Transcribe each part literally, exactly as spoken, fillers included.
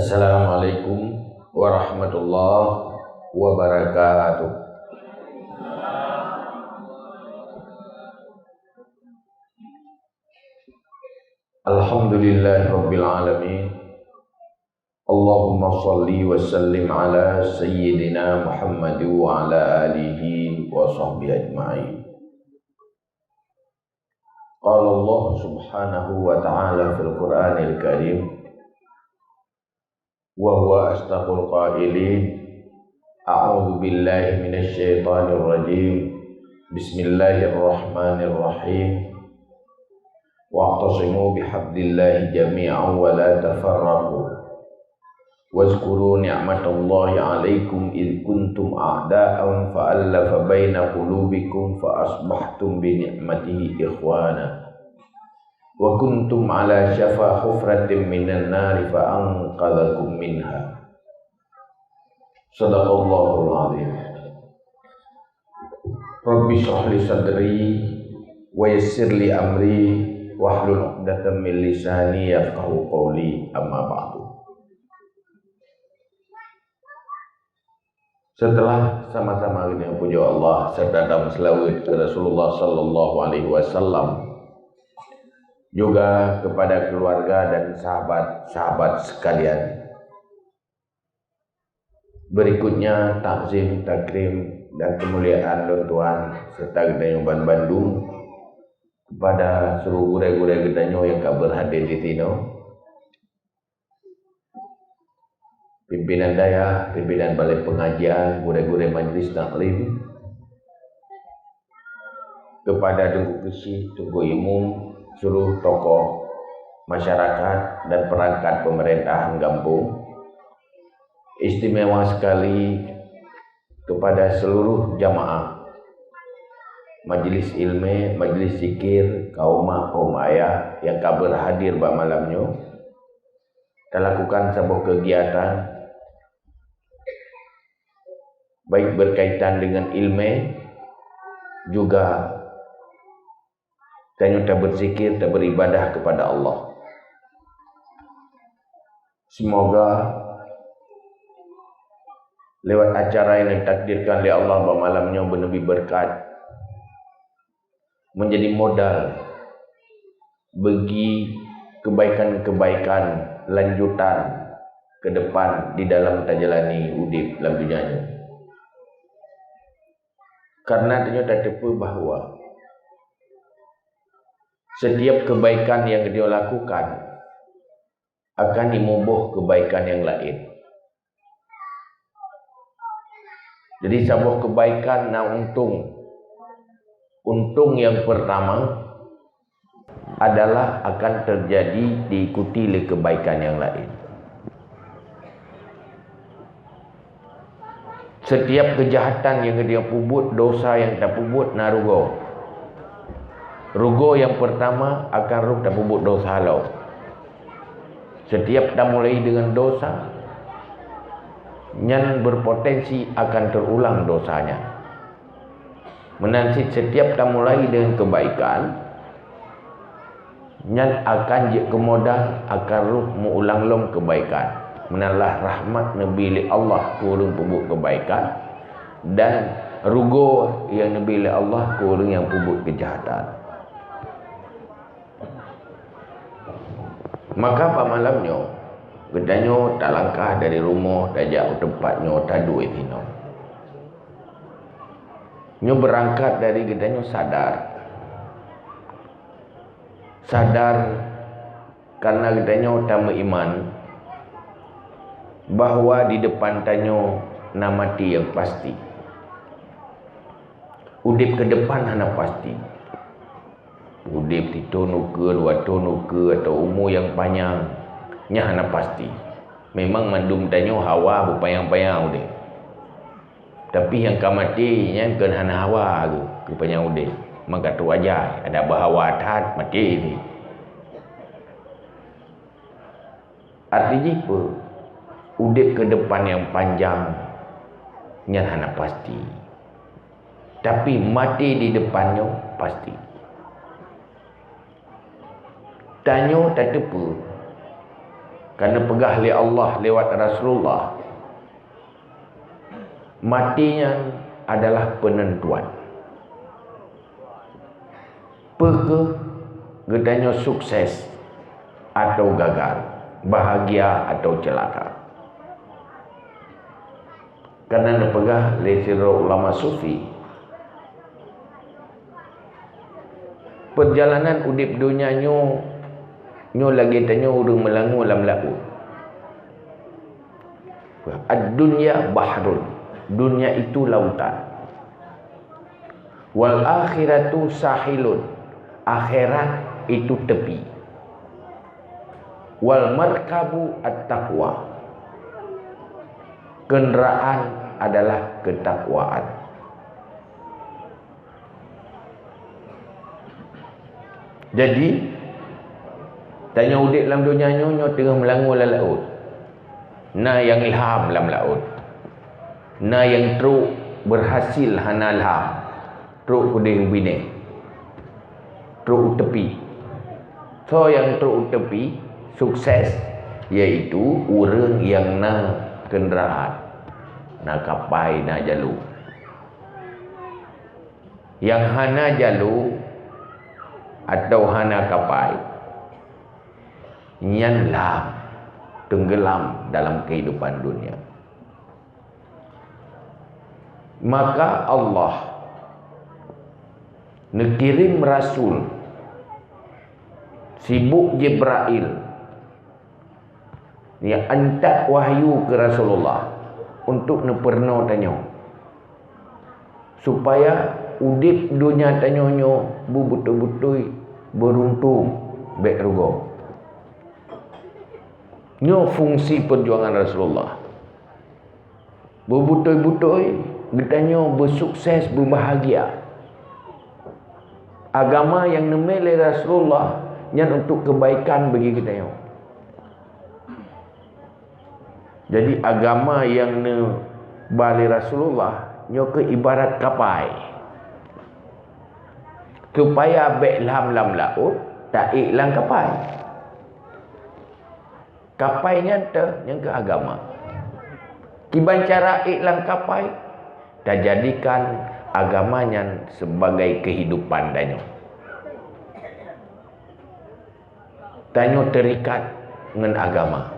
Assalamualaikum warahmatullahi wabarakatuh. Alhamdulillahirabbil alamin. Allahumma shalli wa sallim ala sayyidina Muhammad wa ala alihi wa sahbihi ajma'in. Qala Allah subhanahu wa ta'ala fil Qur'anil Karim, wa huwa asdaqul qailin, a'udzu billahi minasy syaithanir rajim. Bismillahirrahmanirrahim. Wa'tasimu bihablillahi jami'an wa la tafarraqu. Wazkuru ni'matallahi 'alaikum id kuntum a'da'an fa allafa baina qulubikum fa asbahtum bi ni'matihi ikhwana. Wa kuntum 'ala syafa hufratin minan nari fa anqadzakum minha. Sadaqallahul 'azim. Rabbi shrah li sadri wa yassir li amri wahlul 'uqdatam min lisani yafqahu qawli, amma ba'du. Setelah sama-sama geutanyoe pujoe Allah serta tameuseulaweuet keu Rasulullah sallallahu alaihi wasallam, juga kepada keluarga dan sahabat-sahabat sekalian. Berikutnya, takzim, takrim, dan kemuliaan lôn tuan serta geutanyoe ban bandum kepada seluruh gurée-gurée geutanyoe nyang ka berhadir di sinoe, pimpinan dayah, pimpinan balai pengajian, gurée-gurée majlis taklim, kepada Teungku Keuchik, Teungku Imum, seluruh tokoh masyarakat dan perangkat pemerintahan gampông, istimewa sekali kepada seluruh jamaah majlis ilmu, majlis zikir, kaum mak, kaum ayah nyang ka berhadir bak malam nyoe. Talakukan saboh kegiatan baik berkaitan dengan ilmu, juga tanyoe tabeuzikir, taberibadah kepada Allah. Semoga lewat acara yang ditakdirkan oleh Allah bak malam nyoe beuneubri berkat, menjadi modal bagi kebaikan-kebaikan lanjutan ke depan di dalam tajalani udeb lam dunia nyoe. Karena tanyoe tateupeue bahwa setiap kebaikan yang dia lakukan akan imuboh kebaikan yang lain. Jadi, saboh kebaikan na untông. Untông yang pertama adalah akan terjadi diikuti lé kebaikan yang lain. Setiap kejahatan yang dia peubuet, dosa yang tapeubuet, na rugoe. Rugoe yang pertama akan rôh tapeubuet dosa lom. Setiap tamulai dengan dosa, nyan berpotensi akan terulang dosa nyan. Meunan cit setiap tamulai dengan kebaikan, nyan akan jeuet keu modal akan rôh meuulang lom kebaikan. Meunan lah rahmat neubi lé Allah keu ureuëng peubuet kebaikan, dan rugoe nyang neubi lé Allah keu ureuëng nyang peubuet keujahatan. Maka bak malam nyoe, geutanyoe talangkah dari rumoh tajak u teumpat nyoe taduek sinoe. Nyoe beurangkat dari geutanyoe sadar. Sadar karena geutanyoe tameuiman bahwa di depan tanyoe na maté nyang pasti. Udeb keu depan hana pasti. Udeb sithon ukeue, dua thon ukeue, atau umu nyang panyang, nyan hana pasti. Memang mandum tanyoe hawa beupanyang-panyang udeb. Tapi nyang ka maté nyan kon hana hawa geuh keu panyang udeb. Maka tu wajar, ada beuhawa that maté jih. Arti jih peue? Udeb keu depan nyang panjang nyan hana pasti. Tapi maté di depan nyoe pasti. Tanyoe tateupeue Ka neupeugah lé Allah lewat Rasulullah, maté nyan adalah penentuan. Peu kheueh geutanyoe sukses atau gagal, bahagia atau celaka. Ka na neupeugah lé sidroe ulama sufi, peurjalanan udeb donya nyoe, nyoe lagée tanyoe ureuëng meulangue lam laôt. Ad-dunya bahrun, dunia itu lautan. Wal akhiratu sahilun, akhirat itu tepi. Wal markabu at-taqwa, kendaraan adalah ketakwaan. Jadi, tanyoe udeb lam donya nyoe, nyoe teungoh meulangue lam laôt. Na nyang lham lam laôt. Na nyang trok berhasil hana lham. Trok keudeh u binéh. Trok u tepi. Soe nyang trok u tepi, sukses, yaitu ureuëng nyang na kendaraan, na kapai, na jalu. Nyang hana jalu atau hana kapai, nyan lam, tenggelam dalam kehidupan dunia. Maka Allah neukirém rasul sibuk Jibrail, nyang antat wahyu keu Rasulullah untuk neupeurunoe tanyoe, supaya udeb donya tanyoe nyoe beubeutôi-beutôi beuruntung, bék rugoe. Nyoe fungsi peujuangan Rasulullah. Beubeutôi-beutôi geutanyoe beusukses, beubahagia. Agama nyang neumé lé Rasulullah nyan untuk keubaikan bagi geutanyoe. Jadi, agama nyang neuba lé Rasulullah nyoe keuh ibarat kapai. Supaya bék lham lam laôt, taék lam kapai. Kapai nyan teuh nyang keu agama. Kiban cara ék lam kapai, tajadikan agama nyan sebagai kehidupan tanyoe. Tanyoe terikat ngon agama.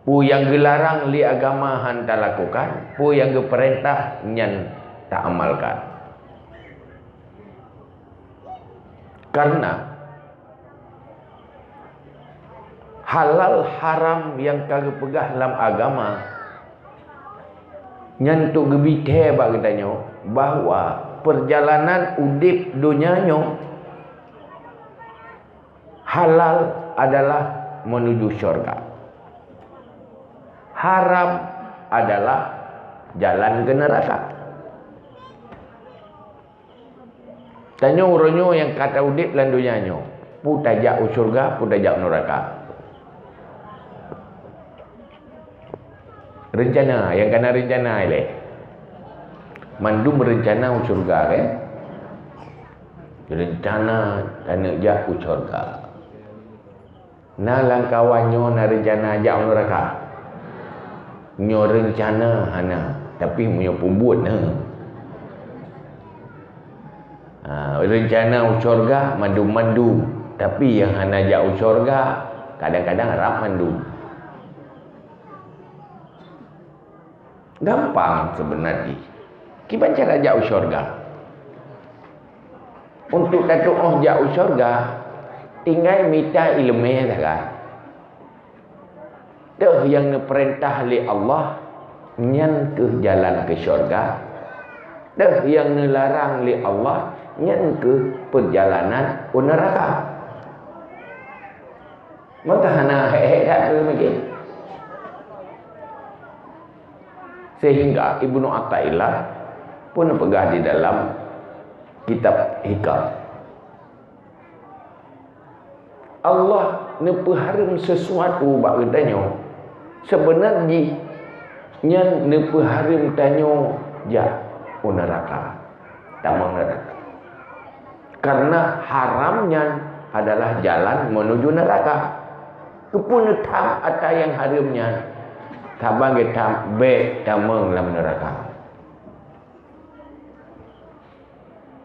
Peue nyang geularang lé agama han talakukan, peue nyang geupeurintah nyan taamalkan. Karena halal haram nyang ka geupeugah lam agama nyan untuk geubithée bak geutanyoe bahwa peurjalanan udeb donya nyoe halal adalah menuju syurga. Haram adalah jalan ke neraka. Tanyoe uroe nyoe nyang ka taudeb lam donya nyoe, peue tajak u syurga, peue tajak u neraka. Reuncana, nyang kana reuncana ilée. Mandum reuncana u syurga, kan? Reuncana taneuk jak u syurga. Na lamkawan nyoe na reuncana jak u neuraka? Nyoe reuncana hana, tapi meunyoe peubuet na. Ha, reuncana u syurga mandum-mandum, tapi nyang hana jak u syurga kadang-kadang rab mandum. Gampang seubeuna jih. Kiban cara jak u syurga? Untuk tatuoh jak u syurga, tinggai mita iéleumé sagai. Deuh nyang neupeurintah lé Allah, nyan keuh jalan keu syurga. Deuh nyang neularang lé Allah, nyan keuh peurjalanan u neuraka. Maka hana hék-hék that keu meugi. Sehingga Ibnu Athaillah pun peugah di dalam kitab Hikam, Allah neupeuhareuem sisuatu bak geutanyoe, seubeuna jih nyan neupeuhareuem tanyoe jak u neuraka, tamong neuraka. Karena haram nyan adalah jalan menuju neuraka. Keupeue neutham atra nyang hareuem nyan? Saban geutham, bék tamong lam neuraka.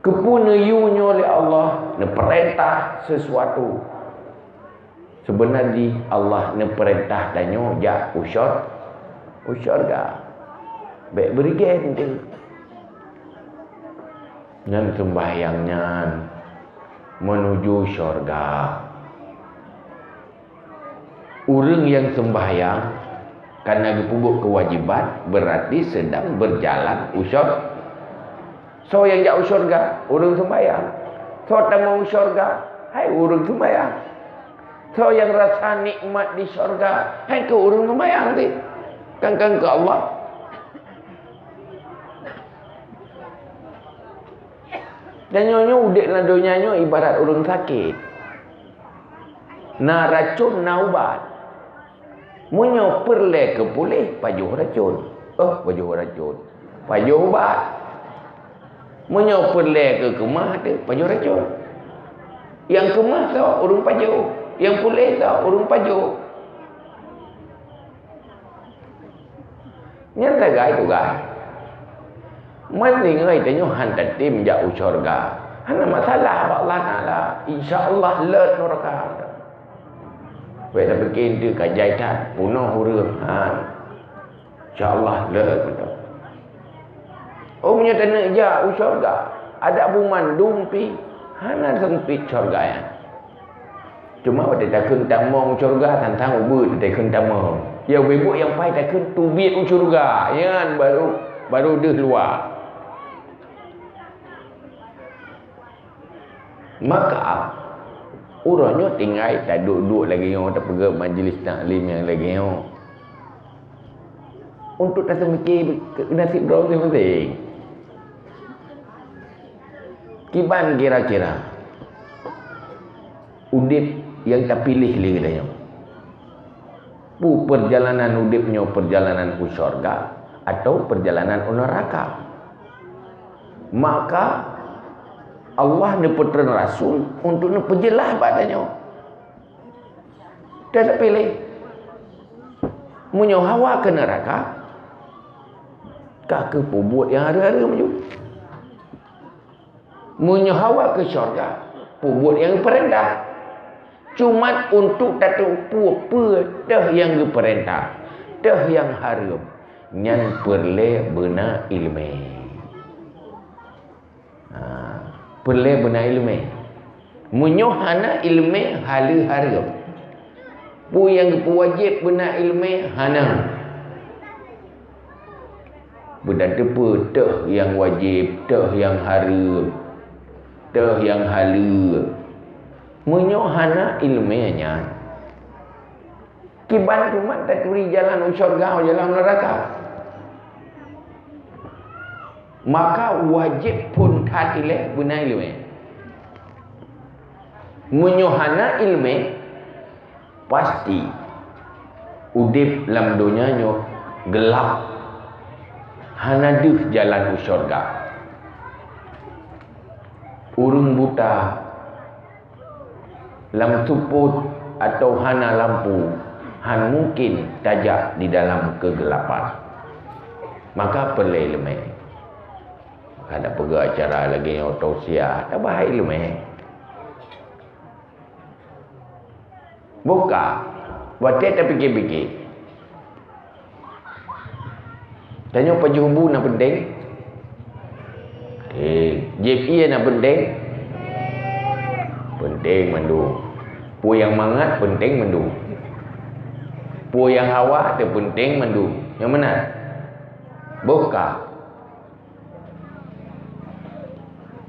Keupeue neuyue nyoe lé Allah, neupeurintah sesuatu? Seubeuna jih Allah neupeurintah tanyoe jak u syur-, u syurga. Bék beurigée teuh. Nyan seumbahyang nyan meunuju syurga. Ureuëng nyang seumbahyang kana geupeubuet keuwajiban, beurati seudang beurjalan u syur-, soe nyang jak u syurga? Ureuëng seumbahyang. Soe tamong u syurga? Hai ureuëng seumbahyang. Soe nyang rasa nikmat di syurga? Hai keu ureuëng seumbahyang teuh. Kan, kan keu Allah. Dan nyoe, nyoe udeb lam donya nyoe ibarat ureuëng sakét. Na racun, na ubat. Meunyoe peureulée keu puléh, pajoh racun. Eh, pajoh racun. Pajoh ubat. Meunyoe peureulée keu keumah teuh, pajoh racun. Nyang keumah soe? Ureuëng pajoh. Nyang puléh soe? Ureuëng pajoh. Nyan sagai tugaih. Meuninggai tanyoe han tatem jak u syurga, hana masalah bak Allah Taala. Insya Allah leuet nuraka. Bék tapike eunteuk ka jai that, peunoh ureuëng. Han. Insya Allah leuet beutôi. Oh, meunyoe taneuk jak u syurga, adak bumandum pih, hana seumpit syurga nyan. Cuma watée takheun tamong u syurga, tantang ubit takheun tamong. Ya, ubit nyang pai takheun teubiet u syurga. Nyan baru, baru deuh luwa. Maka, uroe nyoe tinggai taduek-duek lagée nyoe, tapeugét majlis taklim nyang lagée nyoe. Untuk taseumiké nasib droe maséng-maséng. Kiban kira-kira udeb nyang tapiléh lé geutanyoe? Peue peurjalanan udeb nyoe, peurjalanan u syurga atawa peurjalanan u neuraka? Maka Allah neupeutreun rasul untuk neupeujeulaih bak tanyoe. Teupiléh. Meunyoe hawa keu neuraka, ka keuh peubuet nyang hareuem-hareuem ju. Meunyoe hawa keu syurga, peubuet nyang geupeurintah. Cuman untuk tateupeue peue teuh nyang geupeurintah, teuh nyang hareuem, nyan peureulée beuna iéleumé. Ha, peureulée beuna iéleumé. Meunyoe hana iéleumé haleue hareuem, peue nyang geupeuwajéb beuna iéleumé? Hana. Beutateupeue teuh nyang wajéb, teuh nyang hareuem, teuh nyang haleue. Meunyoe hana iéleumé nyan, kiban teuma taturi jalan u syurga, u jalan neuraka. Maka wajéb phon that ilée beuna iéleumé. Meunyoe hana iéleumé, pasti udeb lam donya nyoe geulab, hana deuh jalan u syurga. Ureuëng buta lam seupôt atawa hana lampu, han mungken tajak di dalam keugeulapan. Maka peureulée iéleumé. Ka tapeugah acara lagée nyoe tausiah, tabahai iéleumé. Boh ka, watée tapike-pike, tanyoe pajoh bu na peunteng? Eh, jieb ié na peunteng? Peunteng mandum. Peue nyang mangat peunteng mandum. Peue nyang hawa teuh peunteng mandum. Nyang meunan? Boh ka.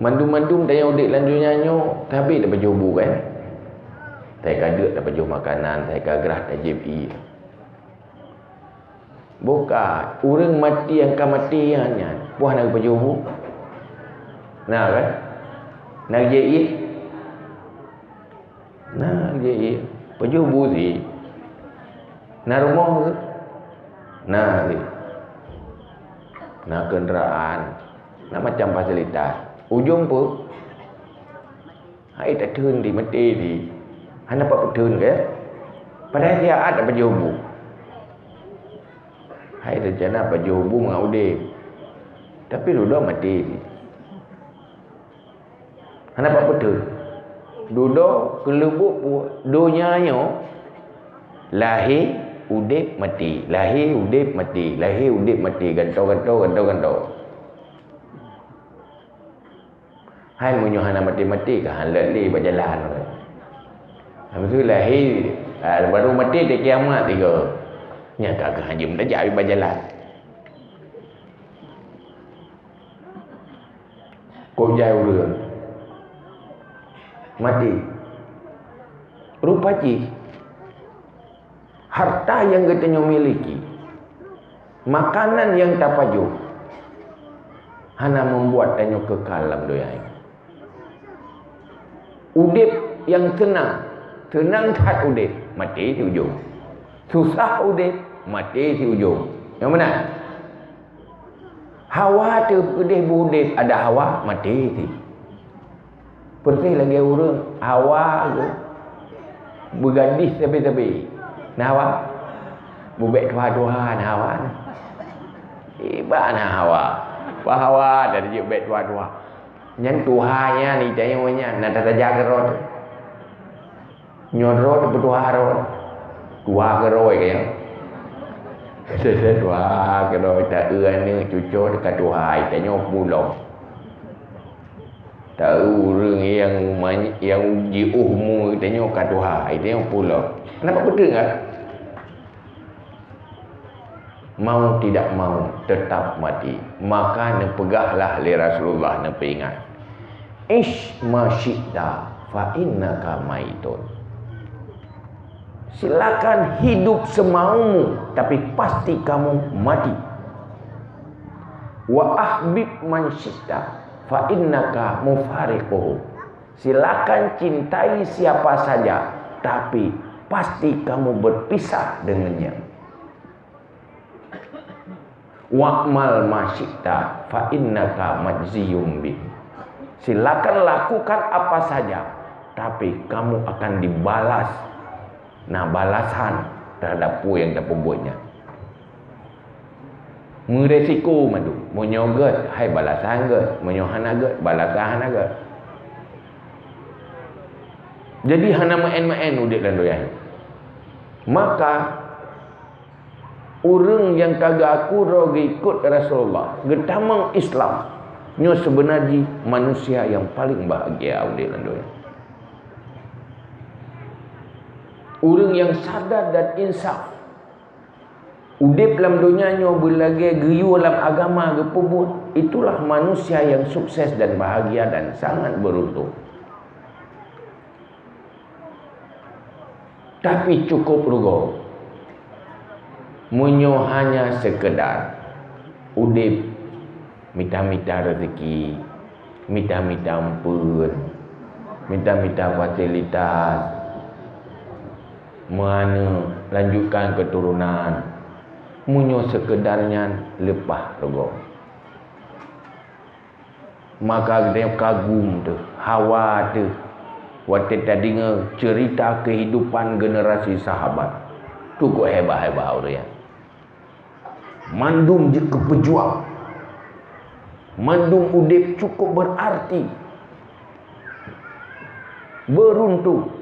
Mandum-mandum tanyoe udeb lam donya nyoe, sabe tapajoh bu kan? Sai ka deuk tapajoh makanan, sai ka grah tajieb ié. Boh ka, ureuëng maté nyang ka maté nyan, nyan, peue hana geupajoh bu? Na kan? Na geujieb ié? Na geujieb ié. Pajoh bu sit? Na rumoh sit? Na sit. Na keundaraan. Na macam fasilitas. Ujong peue? Hai tatheun di maté di. Hana pat peutheun ke? Padahai siat pajoh bu. Hai rencana pajoh bu mangat udeb. Tapi dudoe maté. Hana pat putôh. Dudoe keuleubuk pu-, donya nyoe lahé udeb maté, lahé udeb maté, lahé udeb maté, gantoe-gantoe, gantoe-gantoe. Hai meunyoe hana maté-maté ka han lé bak jalan. Habis tu lahé, ah, baru maté di kiamat tiga. Nyang ka keuh han jeuet tajak bak jalan. Kok jai ureuëng maté. Rupa jih harta nyang geutanyoe miliki, makanan nyang tapajoh hana membuat tanyoe kekal lam donya nyoe. Udeb nyang seunang, seunang that udeb, maté si ujong. Susah udeb, maté si ujong. Nyang meunan? Hawa teuh keudeh beudeb, ada hawa, maté teuh. Peureulée lagée ureuëng hawa geuh beugadih sabe-sabe. Na hawa? Bubek tuha-tuha na hawa. Iba na hawa. Bah hawa dari jeuet bek tuha-tuha. Nyan tuha nyan, ita nyoe nyan, na tataja keurot. Nyoe droe teupeutuha droe. Tuha keudroe keu nyan. Tuha keudroe, taeu aneuëk cucoe ka tuha, tanyoe pulo. Taeu ureuëng nyang many-, nyang jiôh mu tanyoe ka tuha, tanyoe pulo. Kenapa beutôi kan? Mau tidak mau, tetap mati. Maka neupeugahlah lé Rasulullah, neupeuingat, "Ish ma syi'ta fa innaka maitun." Silakan hidup semaumu, tapi pasti kamu mati. "Wa ahbib man syi'ta fa innaka mufariquhu." Silakan cintai siapa saja, tapi pasti kamu berpisah dengannya. "Wa'mal ma syi'ta fa innaka majziyum bih." Silakan lakukan apa saja, tapi kamu akan dibalas. Nah, balasan terhadap peue nyang tapeubuet nyan. Meuresiko mandum. Meunyoe gét, hai balasan gét. Meunyoe hana gét, balasan hana gét. Jadi hana maén-maén udeb lam donya nyoe. Maka ureuëng nyang ka geuaku droe geuikot Rasulullah, geutamong Islam, nyoe seubeuna jih manusia nyang paleng bahagia udeb lam donya. Ureuëng nyang sadar dan insaf, udeb lam donya nyoe beulagée geuyue lam agama geupeubuet, itulah manusia nyang sukses dan bahagia dan sangat beuruntung. Tapi cukup rugoe meunyoe hanya seukeudar udeb, mita-mita rezeki, mita-mita eumpeuen, mita-mita fasilitas, meuaneuk, lanjutkan keuturonan. Meunyoe seukeudar nyan, leupah rugoe. Maka geutanyoe kagum teuh, hawa teuh, watée tadeungoe ceurita keuhidupan generasi sahabat. Cukup hebat-hebat ureuëng nyan. Mandum jeuet keu peujuang. Mandum udeb cukup beurarti. Beuruntung.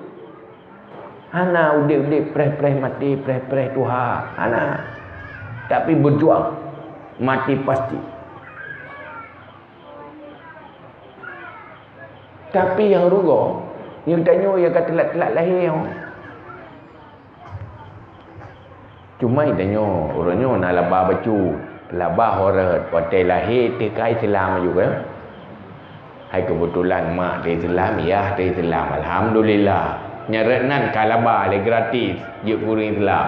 Hana udeb-udeb preh-preh maté, preh-preh tuha. Hana. Tapi beujuang. Maté pasti. Tapi nyang rugoe, nyoe tanyoe nyang ka teulat-teulat lahé nyoe. Cuma tanyoe, uroe nyoe na laba bacut, laba horeuet, watée lahé teuka Islam aju kan. Hai keubeutulan mak teu Islam, yah teu Islam, alhamdulillah. Nyang rot nan ka laba lé gratis, jeuet keu ureuëng Islam.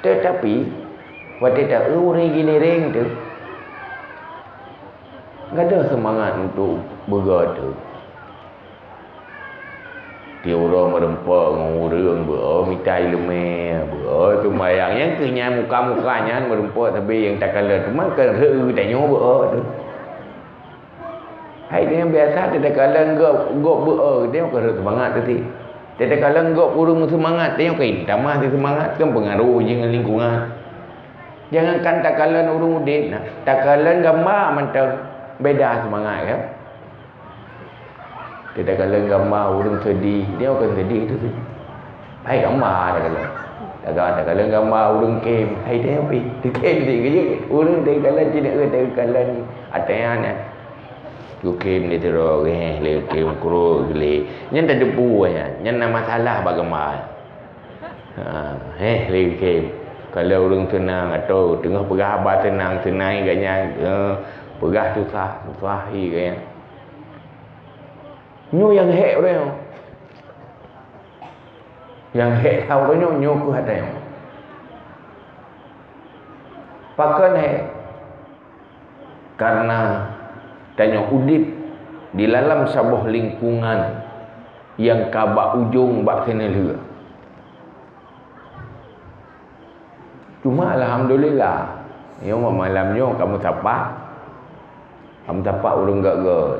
Teutapi, watée ta-eu ureuëng Ginereng teuh, gadôh seumangat untuk beugoe teuh. Tiep uroe meurumpok ngon ureuëng beu-o mita iéleumé, beu-o sumbayang. Nyang keuh nyan muka-muka nyan meurumpok sabe nyang takalon, teuma keu rheu tanyoe beu-o teuh. Hai nyang biasa teuh takalon gob, gob beu-o, tanyoe keu rheu seumangat teuh. Takalon gob ureuëng meuseumangat, tanyoe kan tamah seumangat, kan peungaroh jih ngon lingkungan. Jangankan takalon ureuëng udeb, nah, takalon gamba mantong beda seumangat, kan? Takalon gamba ureuëng seudeh, tanyoe kan seudeh tu. Hai gamba takalon. Takalon, takalon gamba ureuëng kem, hai tanyoe pih. Kem sikejeuet, ureuëng takalon cit, takalon ateueh nyan. Geukem lé sidroe, geuheh lé, geukem krok lé. Nyan tateupeue nyan, nyan na masalah bak gamba. Ha, heh lé geukem. Kalau ureuëng seunang atau teungoh peugah haba seunang, seunang gobnyan, eh, peugah susah, susah gobnyan. Nyoe nyang hék ureuëng nyoe. Nyang hék that ureuëng nyoe, nyoe keuh ata nyoe. Pakon hék? Karena tanyoe udeb di dalam saboh lingkungan nyang ka bak ujong bak keuneulheueh. Cuma alhamdulillah, nyoe malam nyoe kamoe sapat, kamoe sapat ureuëng gét-gét.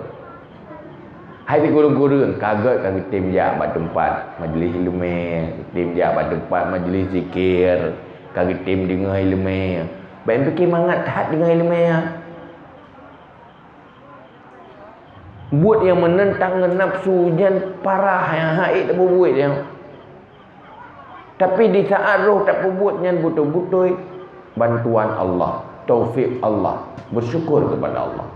Hai sikureueng-kureueng ka gét ka geutem jak bak teumpat majlis ileumé, geutem jak bak teumpat majlis zikir, ka geutem deungoe ileumé. Bék pike mangat that deungoe ileumé nyan. Buet nyang meunentang ngon nafsu nyan parah nyang hana ék tapeubuet nyan. Tapi di saat roh tapeubuet nyan beutôi-beutôi bantuan Allah, taufik Allah, bersyukur kepada Allah.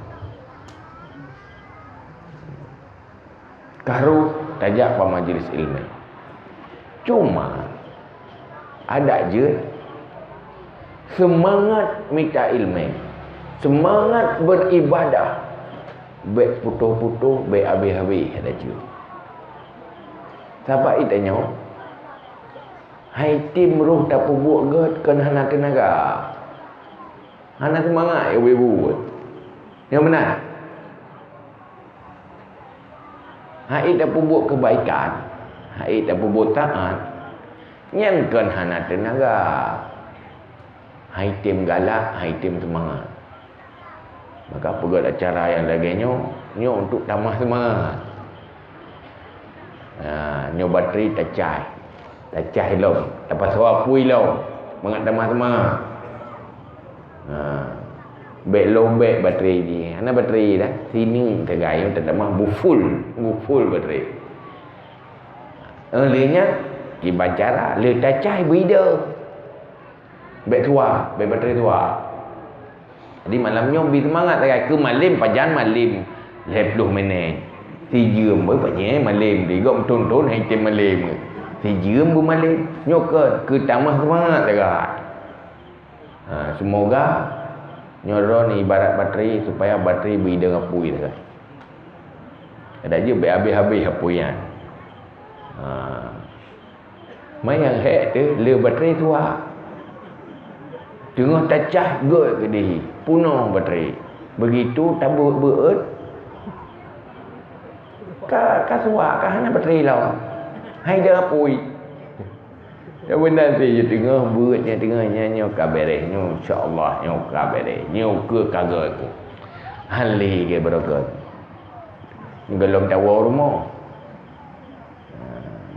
Ka roh tajak bak majlis ileumé. Cuma adak jeuet seumangat mita ileumé, seumangat beuribadah, bék putôh-putôh, bék habéh-habéh adak jeuet. Sabab geutanyoe hai tem roh tapeubuet gét kon hana teunaga. Hana seumangat ya ibu-ibu. Nyang meunan. Hai tapeubuet keubaikan, hai tapeubuet taat, nyan kon hana teunaga. Hai tem galak, hai tem seumangat. Maka peugét acara nyang lagée nyoe, nyoe untuk tamah seumangat. Ha, nyoe batri tacai. Tacai lom, tapasoe apui lom. Mangat tamah seumangat. Ha. Bék lom bék batri jih. Hana batri dah. Sini tegai tatamah buful, buful batri. Eh, lé nyan, kiban cara le tacai beuide. Bék tuha, bék batri tuha. Jadi malam nyoe bi seumangat sagai keu malem, pajan malem lhée ploh minét. Sijeuem beu panyé malem, digok meuthon-thon hai tem malem. Sijeuem beu malem, nyoe kon keu tamah seumangat sagai. Ha, semoga nyoe droe ni ibarat batri supaya batri beuide apui sagai. Adak jeuet bék habéh-habéh apui nyan. Ha. Manyang hék teuh le batri tuha. Teungoh tacah gét keudeh, punoh batri. Begitu tabeuet-beuet, ka, ka suwak, ka hana batri lom. Hai dah apui. Ya beuna sih, ya teungoh beuet nyan, teungoh nyan, nyoe ka beres, nyoe insya Allah, nyoe ka beres, nyoe keu ka gét. Hana lé ge barokon. Golom tawoe rumoh. Ha,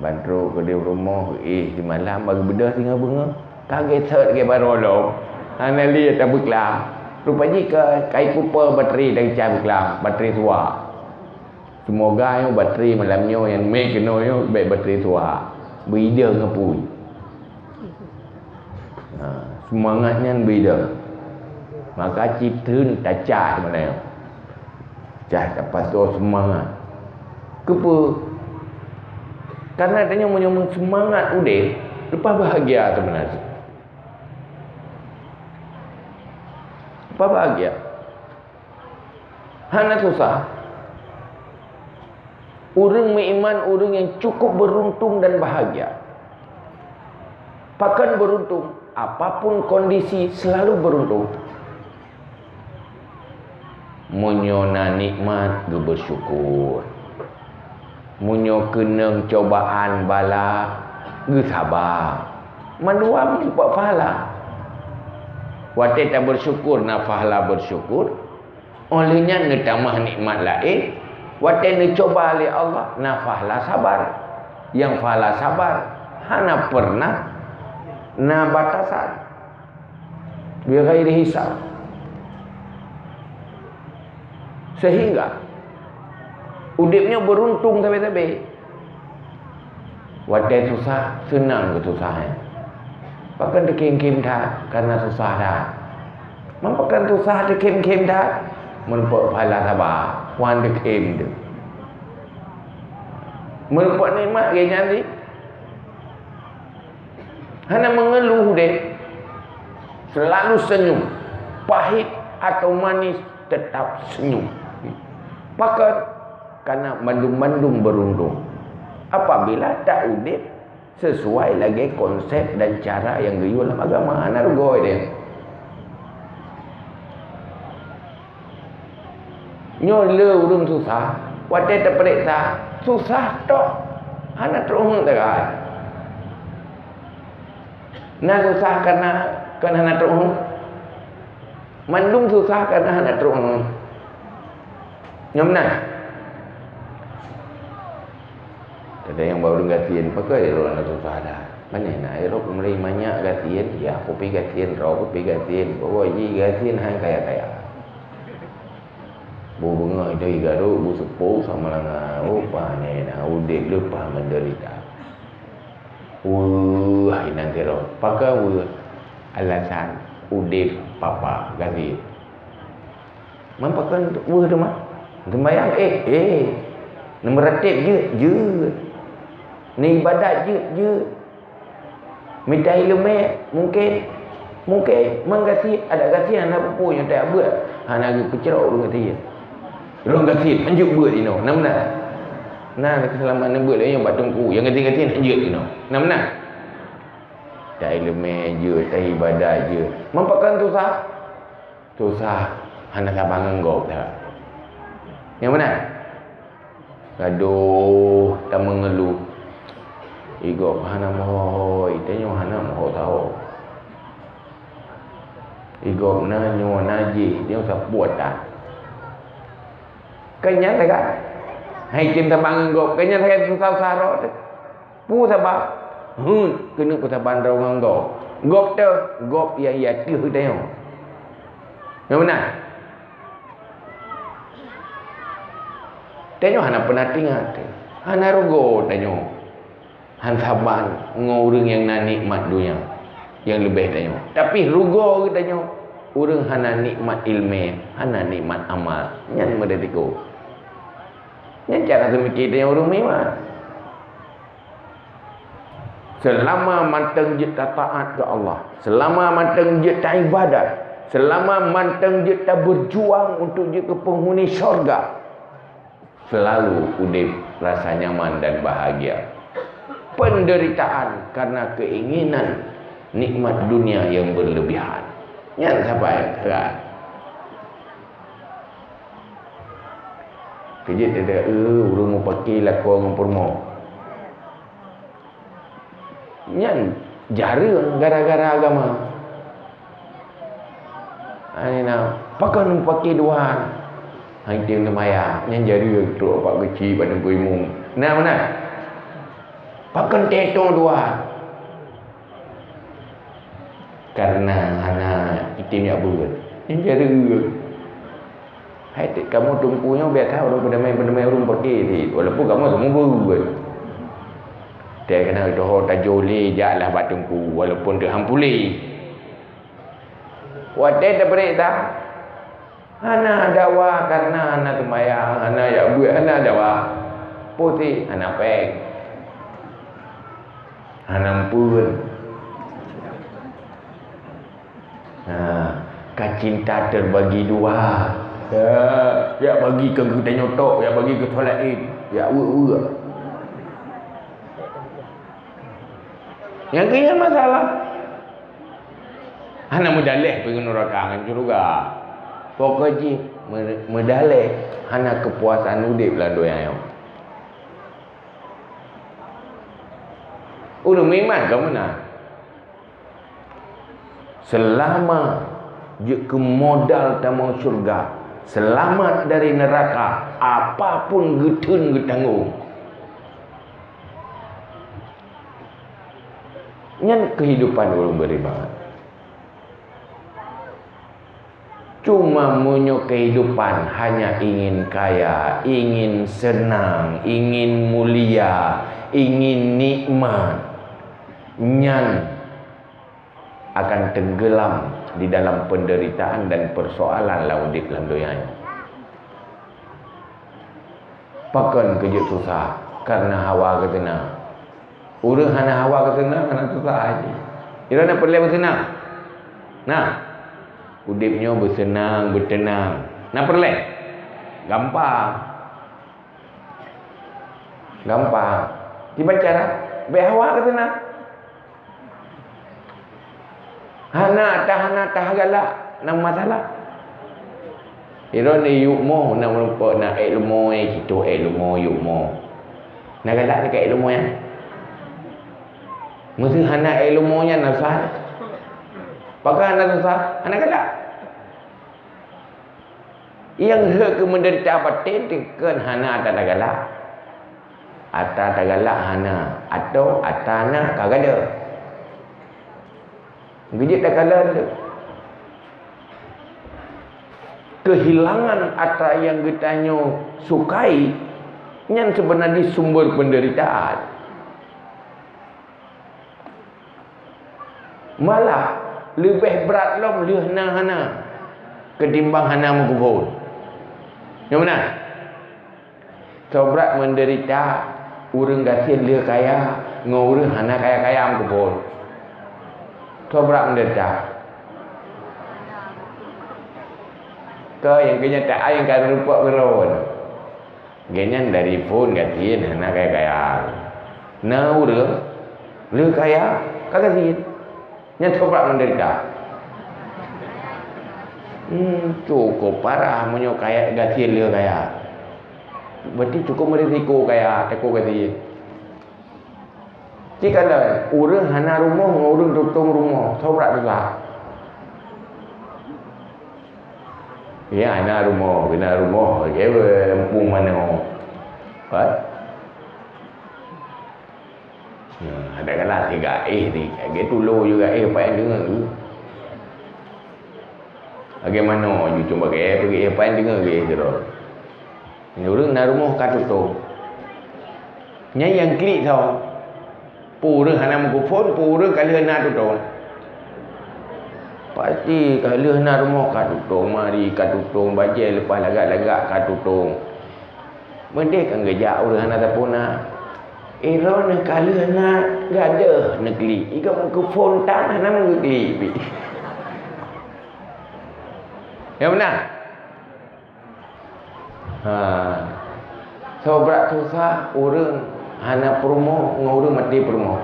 ban trok keudeh rumoh, eh, simalam bak geubeudôh singoh beungoh. Ka gét sot gét baroe lom. Hana lé tabeuklam. Rupa jih ka, ka ikupeue batri dan cah beuklam, batri suwak. Semoga nyoe batri malam nyoe nyang mé keunoe nyoe bék batri suwak. Beuide ngon apui. Ha, seumangat nyan beda. Maka cit theun tacah meunan. Cah tapasoe seumangat. Keupeue? Karena tanyoe meunyoe seumangat udeb, leupah bahagia sebenarnya. Leupah bahagia. Hana susah. Ureuëng meuiman ureuëng nyang cukup beruntung dan bahagia. Pakon beruntung? Apapun kondisi selalu beruntung. Meunyoe na nikmat, geubeusyukur. Meunyoe keunong cobaan bala, geusaba. Mandua meupat pahala. Watée tabeusyukur na pahala beusyukur, óh lheueh nyan neutamah nikmat laén, watée neucuba lé Allah na pahala sabar. Nyang pahala sabar hana pernah na batasan. Bighairi hisab. Sehingga udeb nyoe beuruntung sabe-sabe. Watée susah, seunang keu susah nyan. Pakon teukhém-khém that, kareuna susah that. Man pakon susah teukhém-khém that? Meureumpok pahala sabar, wan teukhém teuh. Meureumpok nikmat gét nyan cit. Hana meungeuluh deh. Selalu senyum. Pahit atau manis, tetap senyum. Pakon? Karena mandum-mandum beuruntung. Apabila taudeb sesuai lagée konsep dan cara nyang geuyue lam agama, hana rugoe deh. Nyoe le ureuëng susah, watée teupeuriksa, susah tok, hana trok uneuk tagai. Na susah kareuna kon hana trok uneuk? Mandum susah kareuna hana trok uneuk. Nyoe meunan. Ada nyang ba ureuëng gasien, pakon droe na susah that. Pane na, droe peumeri manyak gasien, ya, kupi gasien, droe kupi gasien, pokok jih gasien hai kaya-kaya. Bu beungoh idoi garok, bu seupôt sama langa, oh, pane na, udeb leupah menderita. Weueh, inan sidroe. Pakon weueh? Alasan udeb papa gasien. Man pakon weueh teuma? Seumbahyang, eh, eh. Neumeuratéb jeuet, jeuet. Neuibadat jeuet, jeuet. Mita iéleumé mungken, mungken. Man gasien, adak gasien hana peue-peue nyang tajak beuet. Hana geupeucrok ureuëng gasien. Ureuëng gasien, hanjeuet beuet inoe. Na meunan? Na, na keuseulamat neubeuet lé nyoe bak teungku. Nyang gasien-gasien hanjeuet inoe. Na meunan? Taiéleumé jeuet, taibadat jeuet. Man pakon susah? Susah, hana saban ngon gob that. Nyang meunan? Gadoh tameungeuluh. Igob hana meuhôi, tanyoe hana meuhôi saho. Igob na nyoe na jih, nyoe sapeue that. Keu nyan lagak. Hai tem saban ngon gob, keu nyan lagak susah-susah rot teuh. Peue sabab? Heuet keuneuk peusaban droe ngon gob. Gob teuh, gob nyang i ateueh tanyoe. Nyang meunan? Tanyoe hana peunah teuingat, hana rugoe tanyoe. Han saban ngon ureuëng nyang na nikmat donya nyang leubeh tanyoe. Tapi rugoe geutanyoe, ureuëng hana nikmat iéleumé, hana nikmat amal, nyan meurisiko. Nyan cara seumiké tanyoe ureuëng meuiman. Seulama mantong jeuet tataát keu Allah, seulama mantong jeuet taibadat, seulama mantong jeuet tabeujuang untuk jeuet keu peunghuni syurga, seulalu udeb rasa nyaman dan bahagia. Peunderitaan karena keinginan nikmat dunia yang berlebihan. Nyan saban that. Keujeuet teudeue ureuëng mupaki lakoe ngon peurumoh. Nyan jareueng gara-gara agama. Hai na, pakon mupaki dua? Hai tem seumayang, nyan jareueng trok bak geuchik bak teungku imum. Na meunan? Pakon teuh dua? Karena hana item jak beuet. Nyan jareueng. Hai, kamoe teungku nyoe biasa ureuëng peudamai-peudamai ureuëng peuke cit, walaupun kamoe seumeubeuet. Teuh keunan teuho tajok lé, jaklah bak teungku, walaupun teuh han puléh. Watée tapeuriksa, hana dawa karena hana seumayang, hana jak beuet, hana dawa. Peue cit? Hana péng. Hana ampeuen. Ha, ka cinta terbagi dua. Ya, jak bagi keu geutanyoe tok, jak bagi keu soe laén, jak weuek-weuek. Nyang keu nyan masalah. Hana meudaleh pih ngon nuraka ngon syeuruga. Pokok jih me-, meudaleh hana keupuasan udeb lam donya nyoe. Ureuëng meuiman ka meunan. Seulama jeuet keu modal tamong syeuruga, seulamat dari neuraka, apapun geutheun geutanggong. Nyan keuhidupan ureuëng beriman. Cuma meunyoe keuhidupan hanya ingin kaya, ingin senang, ingin mulia, ingin nikmat, nyan akan tenggelam di dalam penderitaan dan persoalan lam udeb lam donya nyoe. Pakon keu jeuet susah? Karena hawa geuteuna. Ureuëng hana hawa geuteuna, hana susah. Droeneuh peureulée beuseunang? Nah, udeb nyoe beuseunang, beuteunang. Na peureulée? Gampang. Gampang. Kiban cara? Bék hawa geuteuna. Hana ta, hana ta galak, na masalah. Droeneuh yue mo, na meurumpok, na ék leumo, eh, cit ék leumo, yue mo. Na galak teuka ék leumo nyan? Meuseuh hana ék leumo nyan na susah. Pakon hana susah? Hana galak. Nyang rhot keu meudeurita baten teukon hana ata tagalak. Ata tagalak hana, atau ata na ka gadôh. Geujeuet takalon tu. Keuhilangan ata nyang geutanyoe sukai, nyan seubeuna jih sumber peundeuritaan. Malah leubeh brat lom lheueh na hana keutimbang hana meukeubon. Nyo meunan? Soe brat meundeurita ureuëng gasien lheueh kaya ngon ureuëng hana kaya-kaya meukeubon. Soe brat meundeurita? Keu nyang keunyataan nyang ka teurumpok keudroe. Gobnyan dari phon gasien hana kaya-kaya. Na ureuëng lheueh kaya ka gasien. Nyan soe brat meundeurita. Hmm, cukup parah meunyoe kaya gasien lheueh kaya. Berarti cukup berisiko kaya, takot gasien. Cikalon ureuëng hana rumoh ngon ureuëng tutong rumoh, soe brat susah? Ya, hana rumoh, hana rumoh, lagée muphom manoe. Pat? Nah, ada galak si gaéh ni, lagée tulo ju gaéh, paih deungoe. Lagée manoe ju cuma gaéh, peugah paih deungoe gaéh keudroe. Ureuëng na rumoh ka tutong. Nyan nyang klik soe? Peue ureuëng hana meukeubon, peue ureuëng ka lheueh na tutong. Pasti ka lheueh na rumoh ka tutong, mari ka tutong, bajée leupah lagak-lagak ka tutong. Meudeh kan geujak ureuëng hana sapeue na. Droeneuh ka lheueh na gadôh neuklik, i ka meukeubon tan hana meugeuklik pih. Ya beuna? Ha. Soe brat susah ureuëng hana peurumoh ngon ureuëng maté peurumoh?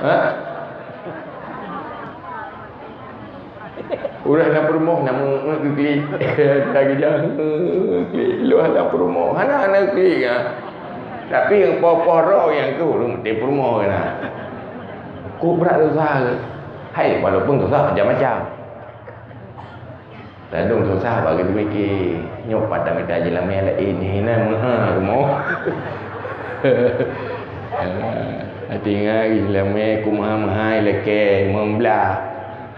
Ha? Ureuëng hana peurumoh na meu-, meu-, geuklik. Ka geujak, klik. Lôn hana peurumoh. Hana, hana klik, ha. Tapi nyang poh-poh droe nyang keuh ureuëng maté peurumoh keunan. Kok brat susah keuh. Hai, walaupun susah macam-macam. Ladôm susah bak geuteumiki. Nyoe pat tamita jilamé laén, hina meuha rumoh. Até ingat jilamé ku meuha-meuha ilakée limong blaih.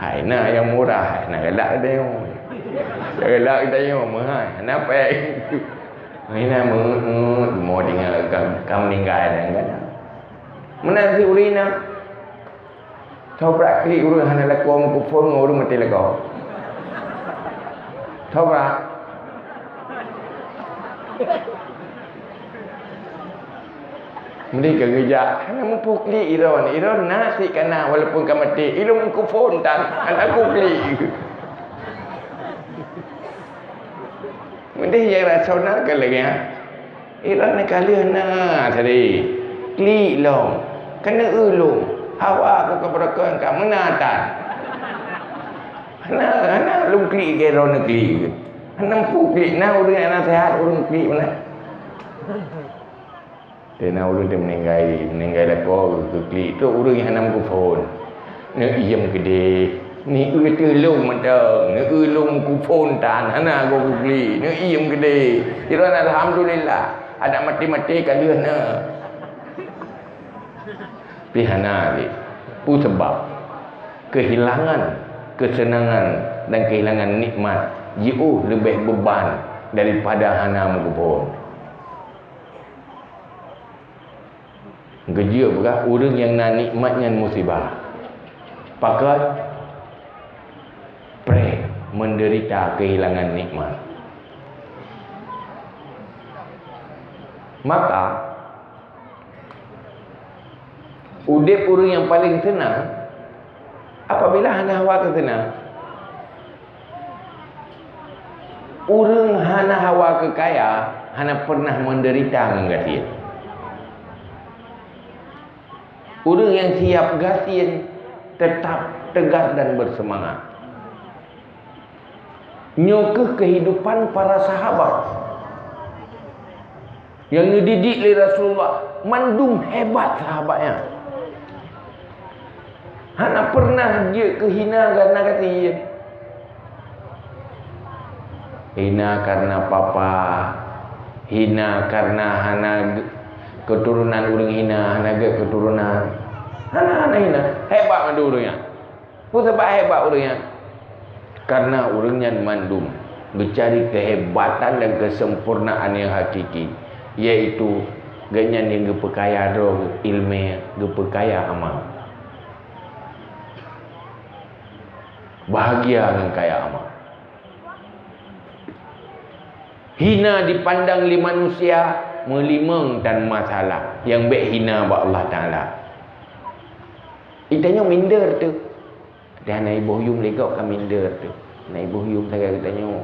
Hai na nyang murah, hai na galak geutanyoe. Galak geutanyoe meuha, hana péng. Hina meu-, meu-, mo tinggai ka, ka meuninggai dan kana. Meunan si ureuëng na. Soe brat klik ureuëng hana lakoe meukeubon ngon ureuëng maté lakoe? Soe brat? Meudeh ka geujak, hana muphom klik droeneuh. Droeneuh na sit kana walaupun ka maté, ilôn meukeubon tan, hana ku klik. Meudeh nyang rasional ka lagée nyan. Droeneuh ka lheueh na tadi. Klik lom. Ka neueu lôn. Hawa ku ka beureukan ka meunan tan. Hana, hana lôn klik lagée droeneuh klik. Hana muphom klik, na ureuëng nyang na seuhat ureuëng klik meunan. Teuma ureuëng teuh meuninggai, meuninggai lakoe geuklik trok ureuëng nyang hana meukeubon. Neuiem keudeh, neueu teuh lôn mantong, neueu lôn meukeubon tan, hana goe geuklik, neuiem keudeh. Sidroe alhamdulillah, adak maté-maté ka lheueh na. Pih hana lé. Peue sabab? Keuhilangan keuseunangan dan keuhilangan nikmat jiôh leubeh beuban daripada hana meugeubôn. Geujeuet peugah ureuëng nyang na nikmat nyan musibah. Pakon? Preh meudeurita keuhilangan nikmat. Maka, udeb ureuëng nyang paleng seunang apabila hana hawa keu seunang. Ureuëng hana hawa keu kaya hana pernah meudeurita ngon gasien. Ureuëng nyang siab gasien teutap teugar dan beuseumangat. Nyoe kheueh keuhidupan para sahabat nyang geudidik lé Rasulullah. Mandum hebat sahabat nyan. Hana pernah jeuet keu hina kareuna gasien. Hina kareuna papa, hina kareuna hana ge-, keuturonan ureuëng hina, hana gét keuturonan. Hana, hana hina. Hebat mandum ureuëng nyan. Peue sabab hebat ureuëng nyan? Kareuna ureuëng nyan mandum geucari keuhebatan dan keuseumpurnaan nyang hakiki, yaitu gobnyan nyang geupeukaya droe iéleumé, geupeukaya amal. Bahagia ngon kaya amal. Hina dipandang lé manusia, meulimong tan masalah nyang bék hina bak Allah Taala. Geutanyoe minder teuh. Dan na iboh yum lé gob ka minder teuh. Na iboh yum sagai geutanyoe.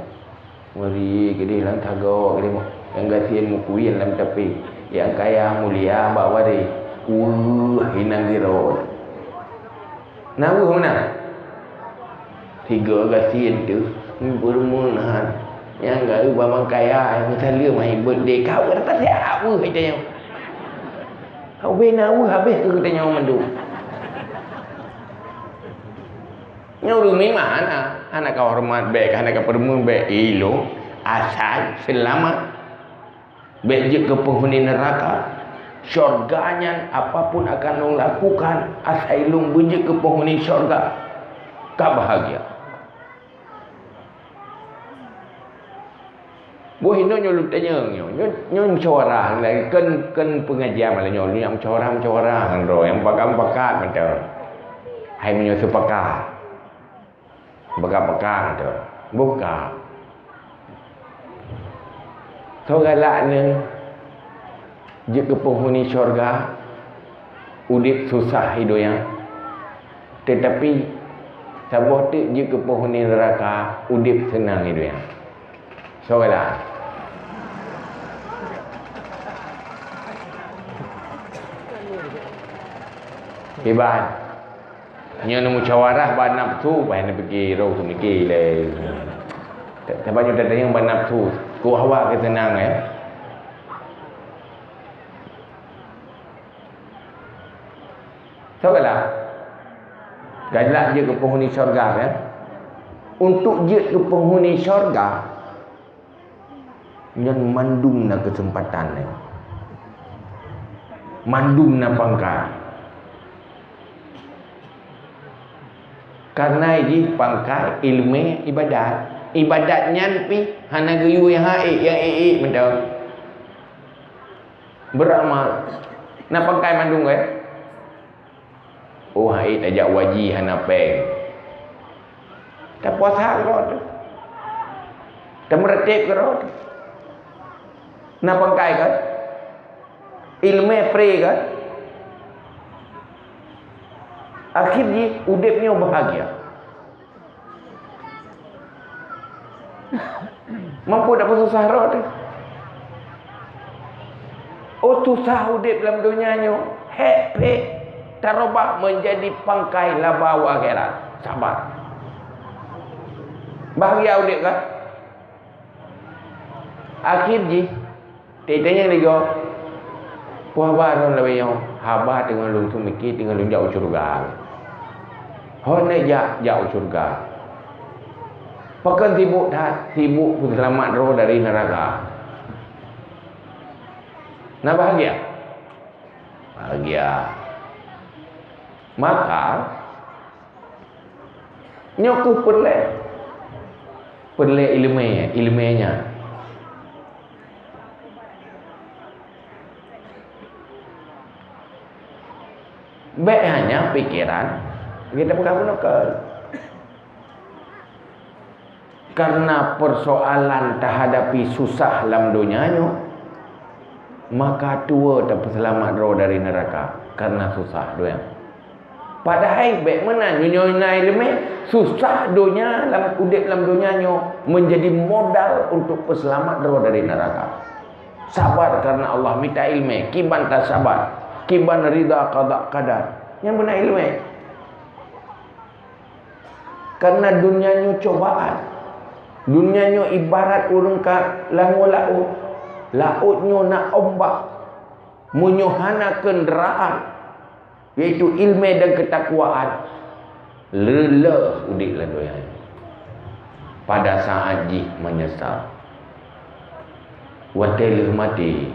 Meuri keudeh lam sagoe keudeh mo-, nyang gasien meukuyen lam tapé. Nyang kaya mulia bak waréh. Weueh, inong giro. Na weueh meunan? Tiga gasien teuh, beureumeun han. Nyang gaeu bamang kaya, nyang meusaleuem hai birthday. Kau rata siap weueh hai tanyoe. Kau bina weueh habéh keu geutanyoe mandum. Nyoe ureuëng mimah hana, hana ka horeumat bék, hana ka peureumeun bék, ilong asai seulamat. Bék jeuet keu peunghuni neuraka. Syurga nyan apapun akan lôn lakukan asai lôn beujeuet keu peunghuni syurga. Ka bahagia. Boh inoe nyoe lôn tanyong nyoe, nyoe, nyoe musyawarah lagée kon, kon peungajian malam nyoe, nyoe musyawarah-musyawarah ngon droe nyang pakat-pakat mantong. Hai meunyoe seupakat. Pakat-pakat mantong. Boh ka. Soe galak nyoe jeuet keu peunghuni syurga, udeb susah i donya. Teutapi saboh teuk jeuet keu peunghuni neuraka, udeb seunang i donya. Soe galak? Iban. Nyoe neumusyawarah bak nafsu, bah neupike roh teumike lé. Saban nyoe tatanyong bak nafsu, keu hawa keuseunang, eh. Soe galak? Galak jeuet keu peunghuni syurga, eh. Untuk jeuet keu peunghuni syurga, nyan mandum na keuseumpatan nyan. Mandum na pangkai. Kareuna jih pangkai iéleumé ibadat. Ibadat nyan pih hana geuyue nyang ék, nyang ék-ék mantong. Beuramal. Na pangkai mandum, kan? Oh, hai tajak u haji hana péng. Tapuasa keudroe teuh. Tameureutéb keudroe teuh. Na pangkai kan? Iéleumé pré kan? Akhé jih udeb nyoe bahagia. Mampu tapeususah droe teuh. Oh, susah udeb lam donya nyoe, hék pék tarubah meunjadi pangkai laba u akhirat. Sabar. Bahagia udeb kan? Akhé jih, Teuh tanyong lé gob, peue haba droeneuh lagée nyoe? Haba teungoh lôn seumiké teungoh lôn jak u syeuruga. Hon neujak, jak u syeuruga. Pakon sibuk that, sibuk peuseulamat droe dari neuraka. Na bahagia? Bahagia. Maka, nyoe keuh peureulée, peureulée iéleumé, iéleumé nyan. Bék hanya pikeran, kita peugah bunoe keu. Karena persoalan tahadapi susah lam donya nyoe, maka tuwoe tapeuseulamat droe dari neuraka karena susah donya. Padahai bék meunan, nyoe na iéleumé, susah donya lam udép lam donya nyoe menjadi modal untuk peuseulamat droe dari neuraka. Sabar karena Allah, mita iéleumé, kiban tasabar, kiban rida qada qadar. Nyan beuna iéleumé. Karena donya nyoe cobaan. Donya nyoe ibarat ureuëng ka langue laôt. Laôt nyoe na ombak. Meunyoe hana keundraan, yaitu iéleumé dan keutakwaan, leuleuh udép lam donya nyoe. Pada saat jih meunyeusal. Watée lheueh maté,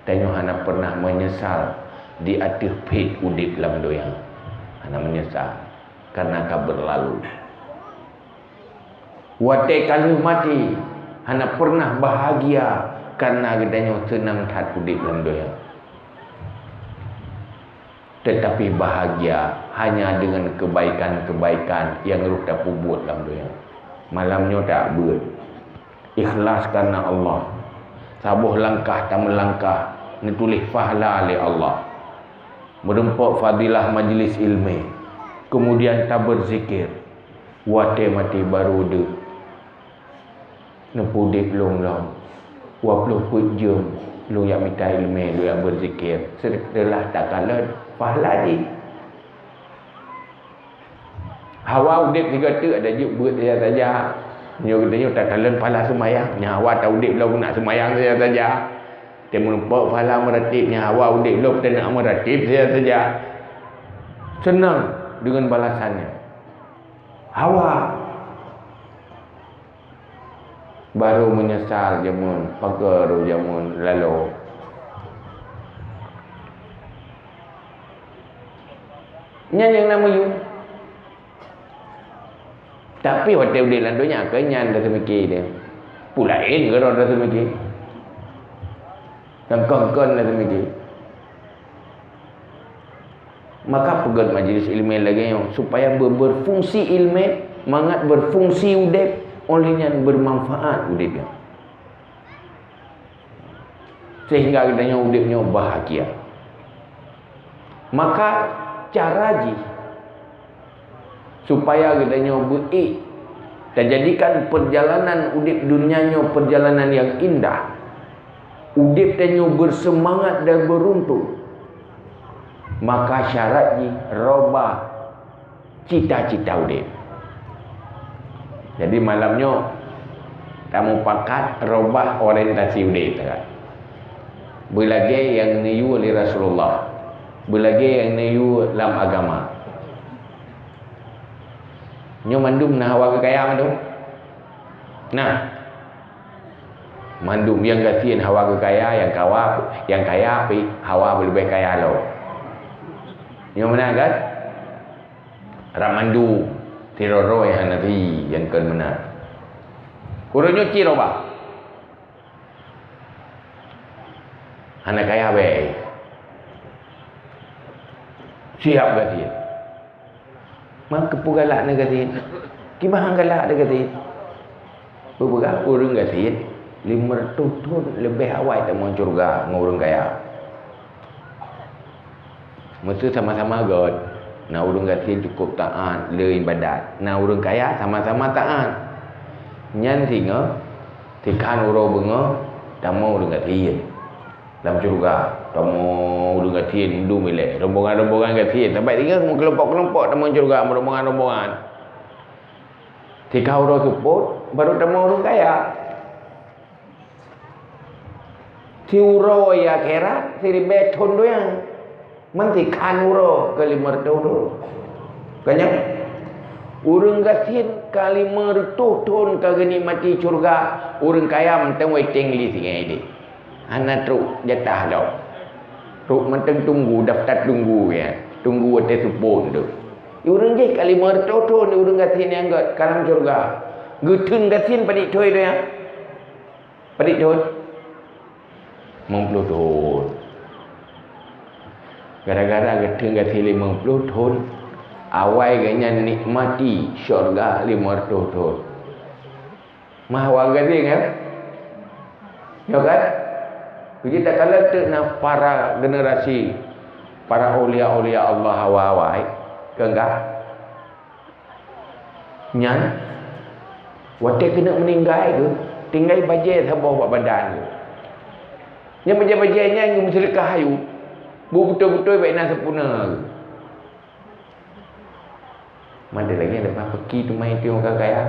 tanyoe hana pernah meunyeusal di ateueh phét udép lam donya. Hana meunyeusal, karena ka beurlalu. Watée ka lheueh maté, hana pernah bahagia karena geutanyoe seunang that udép lam donya. Tetapi bahagia hanya dengan kebaikan-kebaikan nyang rhoh tapeubuet lam donya. Malam nyoe tabeuet. Ikhlas karena Allah. Saboh langkah tameulangkah neutuléh pahala lé Allah. Meurumpok fadilah majlis ilmu. Kemudian tabeuzikir. Watée maté barô deuek. Neupeudép lôn lom. Dua ploh peuet jeuem lôn jak mita iéleumé, lôn jak beuzikir. Seuteulah takalon pahala jih. Hawa udép sigoe teuk ada jeuet beuet saja-saja. Nyoe geutanyoe takalon pahala seumayang. Nyan hawa taudép lom nak seumayang saja-saja. Teumeureumpok pahala meuratéb, nyan hawa udép lom teunak meuratéb saja-saja. Seunang deungon balasannya. Hawa. Barô meunyeusal jameun, pageue jameun laloe. Nyan nyang na meuyuem. Tapi watée udép lam donya, keu nyan taseumiké teuh. Peue laén keudroe taseumiké. Nyang kon-kon taseumiké. Maka peugét majlis ilmu lagée nyoe, supaya be-, berfungsi ilmu, mangat berfungsi udép, oleh nyan bermanfaat udép nyoe. Sehingga geutanyoe udép nyoe bahagia. Maka cara jih supaya geutanyoe beuék tajadikan perjalanan udép dunia nyoe perjalanan yang indah, udép tanyoe berseumangat dan beruntung, maka syarat jih robah cita-cita udép. Jadi malam nyoe tamupakat robah orientasi udép, kan? Beulagée nyang neuyue lé Rasulullah, beulagée nyang neuyue lam agama. Nyoe mandum na hawa geukaya mandum. Nah, mandum nyang gasien hawa geukaya, nyang kawa, nyang kaya pih hawa beuleubeh kaya lom. Nyoe meunan kan? Rap mandum, sidroe-droe hana si nyang kon meunan. Uroe nyoe ci robah. Hana kaya bék. Siab gasien. Man keupeue galak neugasien? Kiban han galak neugasien? Beupeugah ureuëng gasien, limong reutôh thon leubeh awai tamong syeuruga ngon ureuëng kaya. Meuseu sama-sama göt, na ureuëng gasien cukup taát le iébadat, na ureuëng kaya sama-sama taát. Nyan singoh, sikhan uroe beungoh, tamong ureuëng gasien lam syeuruga. Tamong ureuëng gasien mandum ilée, rombongan-rombongan gasien, sampai singoh meukelompok-kelompok tamong syeuruga, meurombongan-rombongan. Sikhan uroe seupôt, barô tamong ureuëng kaya. Siuroe akhirat, siribée thon donya. Man sikhan uroe keu limong reutôh thon. Ka nyan, ureuëng gasien ka limong reutôh thon ka geunikmati syeuruga, ureuëng kaya mantong waiting list nyan ideh. Hana trok jatah lom. Trok mantong tunggu, daftar tunggu nyan. Tunggu watèe seupôt tu. Ureueng jih ka limong reutôh thôn, ureueng gasien nyang gèt ka lam syeuruga. Geutheun gasien padit thôn donya? Padit thôn? Limong ploh thôn. Gara-gara geutheun gasien limong ploh thôn, awai geuh nyan nikmati syeuruga limong reutôh thôn. Mah awai gasien, ya? Ya kan? Jadi takalon teuk na para generasi, para aulia-aulia Allah awai-awai, kan? Nyan, watèe keuneuk meuninggai geuh, tinggai bajèe saboh bak badan geuh. Nyan bajèe-bajèe nyan geuh meuseudeukah ayeuem, beubeutôi-beutôi bèk na seupuna geuh. Mandum lagèe leupah peuki teuma itu nyang ka kaya.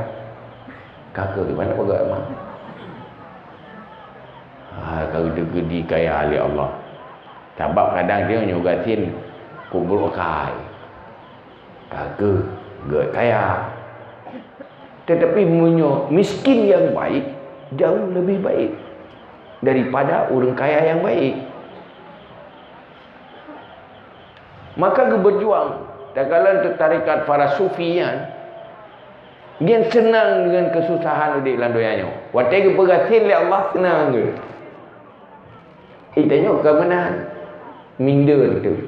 Ka keuh di mana peugah mak? Ha, ka geudeungoe di kaya lé Allah. Sabab kadang dia nyoe gasien kubur kai. Ka keuh geuh kaya. Tetapi meunyoe miskin yang baik, jauh lebih baik daripada ureueng kaya yang baik. Maka geubeurjuang, takalon teuk tarekat para sufi nyan, geuseunang deungon keususahan udép lam donya nyoe. Watèe geupeugasien lé Allah, seunang geuh. Geutanyoe ka meunan, minder teuh.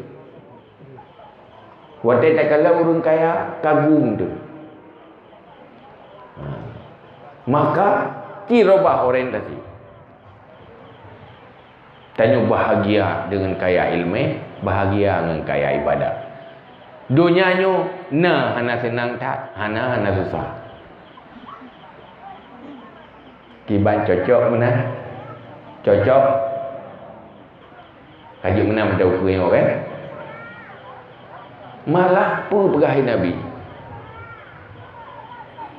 Watèe takalon ureueng kaya, kagum teuh. Ha. Maka, ci reubah orientasi. Tanyoe bahagia deungon kaya ileumèe, bahagia ngon kaya ibadat. Donya nyoe na hana seunang that, hana, hana susah. Kiban cocok meunan? Cocok? Ka jeuet meunan mantong ukeue nyoe, kan? Malah peue peugah lé Nabi?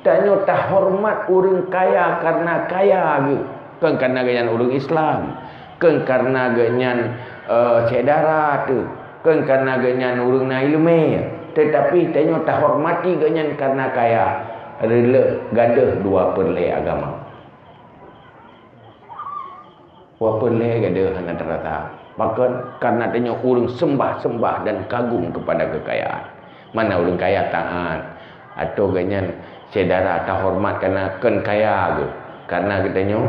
Tanyoe tahoreumat ureueng kaya kareuna kaya geuh, kon kareuna geuhnyan ureueng Islam, kon kareuna geuhnyan, eh, syedara teuh, kon kareuna geuhnyan ureueng na ileumèe, teutapi tanyoe tahoreumat geuhnyan kareuna kaya. Reuloh gadôh dua peureulèe agama. Walaupun lé gadôh hana teurasa. Pakon? Kareuna tanyoe ureueng seumbah-seumbah dan kagum keupada keukayaan. Mana ureueng kaya taát, atau geuhnyan syedara tahoreumat kareuna kon kaya geuh. Kareuna geutanyoe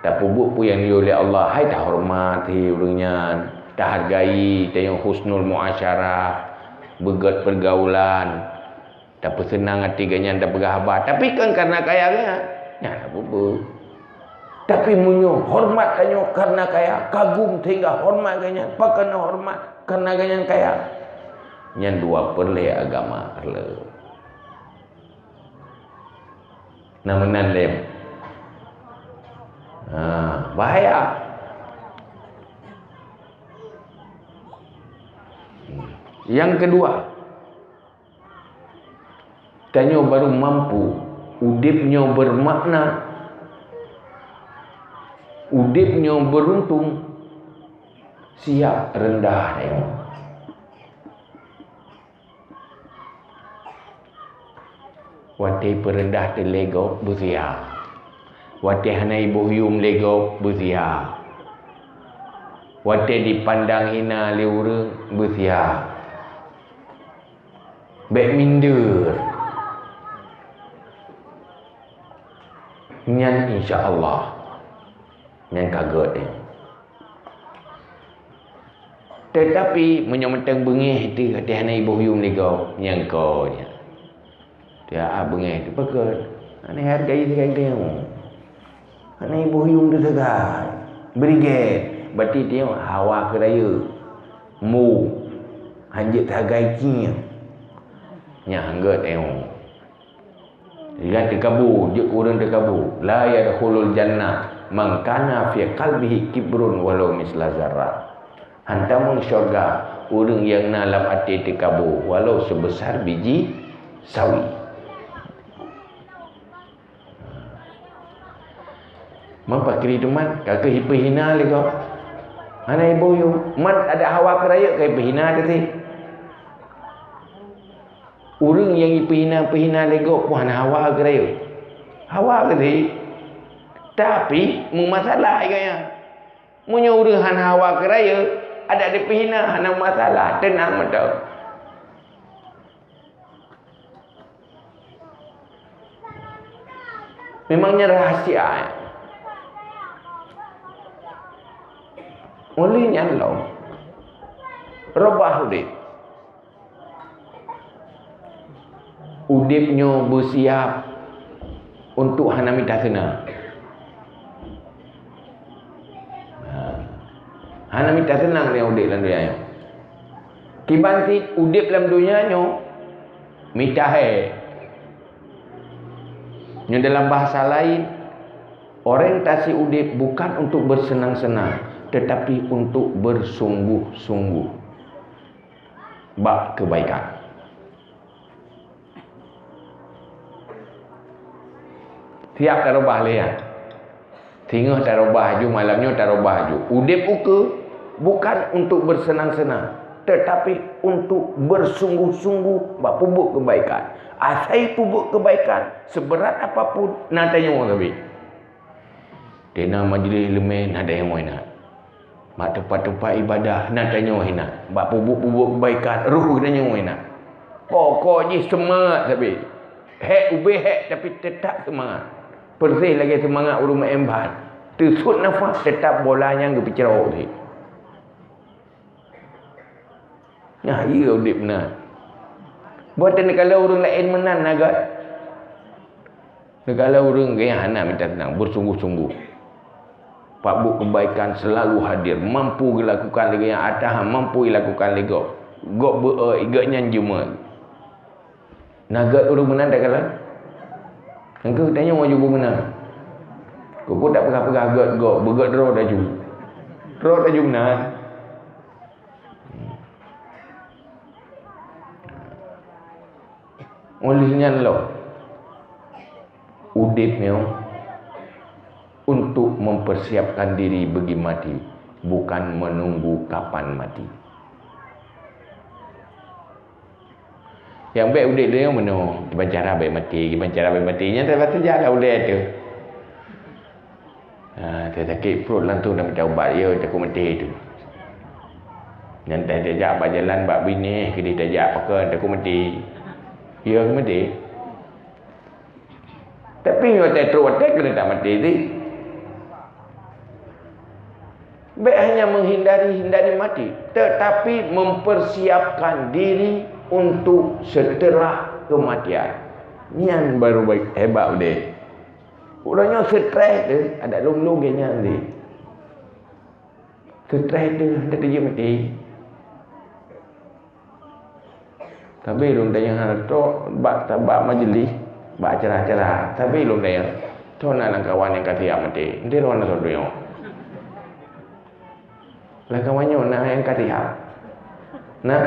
tapeubuet peue nyang jiyue lé Allah, hai tahoreumat hi ureueng nyan, tahargai, tanyoe husnul muasyarah, beugét peurgaulan. Tapeuseunang até geuhnyan tapeugah haba, tapi kon kareuna kaya geuhnyan, nyan hana peue-peue. Tapi meunyoe horeumat tanyoe kareuna kaya, kagum sehingga horeumat geuhnyan, pakon horeumat kareuna geuhnyan kaya, nyan dua peureulèe agama le. Na meunan lé. Ha, bahaya. Nyang keudua, tanyoe baru mampu, udép nyoe beumakna, udép nyoe beuruntung, siap reundah tanyoe. Watèe peureundah teuh lé gob, beusiap. Watèe hana iboh yuem lé gob, beusiap. Watèe dipandang hina lé ureueng, beusiap. Bèk minder. Nyan insya Allah. Nyan ka gèt nyan. Teutapi meunyoe mantong beungéh teuh, watèe hana iboh yuem lé gob, nyang ko nyan. Tiap beungéh teuh pakon. Hana hargai sagai tanyoe. Hana iboh yuem teuh sagai. Beurigét, berarti tanyoe hawa keu rayeuk. Mu. Hanjeuet sagai cit. Nyan gèt tanyoe. Sehingga teukabo, jeuet keu ureueng teukabo. "La yadkhulul jannah man kana fi qalbihi kibrun walau misla zarrah." Hana tamong syeuruga ureueng nyang na lam até teukabo, walau seubeusa biji sawi. Man pakri teuma, ka keuh ipeuhina lé gob. Hana iboh yuem. Man adak hawa keu rayeuk ka ipeuhina teuh. Ureueng nyang ipeuhina-peuhina lé gob, wah, na hawa keu rayeuk. Hawa keu rayeuk. Tapi, meumasalah gaya. Meunyoe ureueng hana hawa keu rayeuk, adak dipeuhina hana masalah, teunang mantong. Memang nyan rahsia, eh. Oleh nyan lom, reubah udeb. Udeb nyoe beusiab untuk hana mita seunang. Ha. Hana mita seunang lé udeb lam donya nyoe. Kiban cit udeb lam donya nyoe mita hai. Nyoe dalam bahasa lain, orientasi udeb bukan untuk bersenang-senang, tetapi untuk bersungguh-sungguh bak kebaikan. Siap tarubah lé nyan. Singoh tarubah aju, malam nyoe tarubah aju. Udeb ukeue bukan untuk bersenang-senang, tetapi untuk bersungguh-sungguh bak peubuet kebaikan. Asai peubuet kebaikan, seberat apapun, na tanyoe sabe. Di na majlis leumeh, na tanyoe inan. Bak teumpat-teumpat ibadah, na tanyoe inan. Bak peubuet-peubuet kebaikan, roh tanyoe inan. Pokok jih seumangat sabe. Hék ubé hék, tapi teutap seumangat. Persis lagée seumangat ureuëng meu'en ban. Teusut nafah, teutap bola nyan geupeucrok cit. Nah, iya udeb meunan. Buet neukalon ureuëng laén meunan na gét. Neukalon ureuëng geuh hana mita seunang, beusungguh-sungguh. Bak buet keubaikan seulalu hadir, mampu geulakukan lé geuh, atawa mampu ilakukan lé gob. Gob beu-, eh, gét nyan jeuet. Na gét ureuëng meunan takalon? Engkeuh tanyoe aju beu meunan. Keupeue tapeugah-peugah gét gob, beugét droe taju. Droe taju meunan. Oleh nyan lom, udeb nyoe untuk mempersiapkan diri bagi mati, bukan menunggu kapan mati. Nyang bék udeb lé nyoe meunoe, kiban cara bék maté, kiban cara bék maté. Nyan saban saja lah ulée teuh. Ha, sakét pruet langsung dah mita ubat, ya, takot maté tu. Nyan tajak bak jalan bak binéh, keudeh tajak pakon, takot maté. Ya, maté. Tapi nyoe watée trok watée keuneuk tak maté teuh. Bék hanya menghindari-hindari mati, tetapi mempersiapkan diri untuk setelah kematian. Nyan baru baik, hebat udeb. Ureuëng nyoe stres teuh, adak lôn-lôn gét nyan teuh. Stres teuh, hana teujeuet maté. Tapi lôn tanyong hana trok bak, bak majlis, bak acara-acara. Tapi lôn tanyong, "Soe na lam kawan nyang ka siap maté?" Nyan droe na soe nyoe. Lam kawan nyoe na nyang ka siap? Na?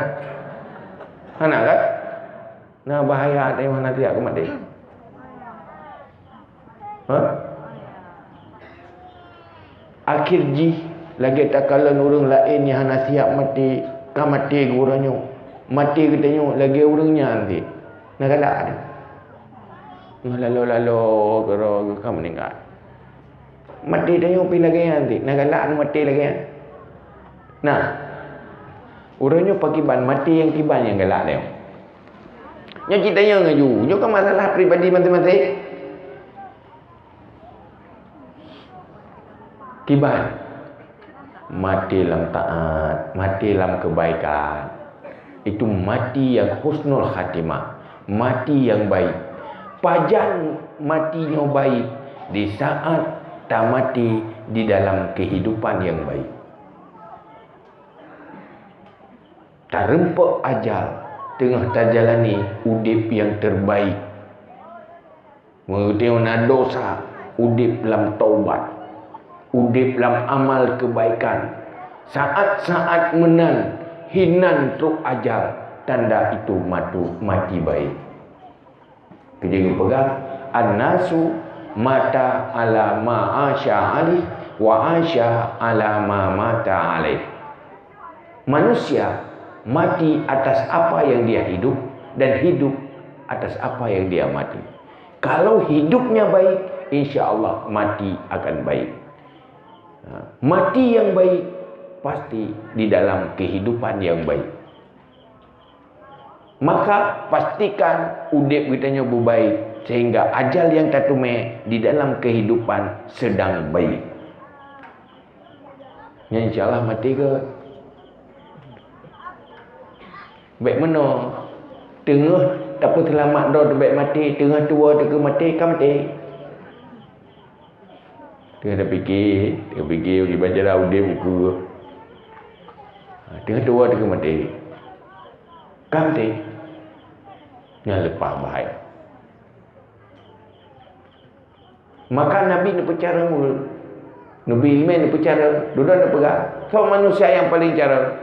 Hana kan? Na bahaya teuh hana siap keu maté. Ha? Akhé jih lagée takalon ureuëng laén nyang hana siap maté, ka maté geutanyoe. Maté geutanyoe lagée ureuëng nyan teuh. Na galak teuh. Nyoe lalo-lalo keudroe geuh ka meuninggai. Maté tanyoe pih lagée nyan teuh. Na galak maté lagée nyan. Nah, ureuëng nyoe pakriban maté nyang kiban nyang galak tanyoe. Nyoe cit tanyoe ngeujue, nyoe kan masalah pribadi maséng-maséng. Kiban, maté lam taat, maté lam keubaikan. Itu maté nyang husnul khatimah, maté nyang baik. Pajan maté nyoe baik? Di saat tamaté di dalam kehidupan nyang baik. Tarumpok ajal, teungoh tajalani udeb nyang terbaik. Meunyoe na dosa, udeb lam taubat, udeb lam amal keubaikan. Saat-saat meunan hinan trok ajal, tanda itu matu, maté baik. Keujeuet geupeugah, "An-nasu mata ala ma asya alaih, wa asya ala ma mata alaih." Manusia mati atas apa yang dia hidup dan hidup atas apa yang dia mati. Kalau hidupnya baik, insya Allah mati akan baik. Ha, mati yang baik pasti di dalam kehidupan yang baik. Maka pastikan udeb geutanyoe beubaik Sehingga ajal nyang tateumé di dalam kehidupan sedang baik. Nyan insya Allah maté ke? Bék meunoe, teungoh tapeuseulamat droe teuh bék maté, teungoh tuwoe teuh keu maté, ka maté. Teungoh tapike, tapike uji bacara udeb ukeue. Ha, teungoh tuwoe teuh keu maté. Ka maté. Nyan leupah bahai. Maka Nabi neupeucarông ulôn. Nabi ileumèe neupeucarông, dudoe neupeugah, "Soe manusia nyang paleng carông?"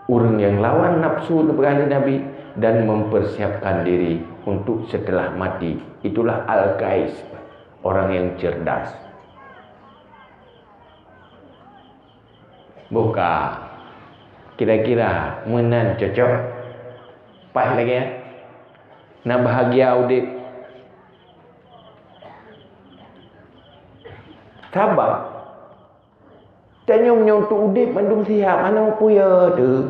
Ureuëng nyang lawan nafsu, neupeugah lé Nabi, dan mempersiapkan diri untuk setelah mati. Itulah Al-Qais, orang yang cerdas. Boh ka, kira-kira meunan cocok? Paih lagèe nyan? Na bahagia udeb? Sabab tanyoe nyoe untuk udeb mandum sihat, hana mupeue teuh.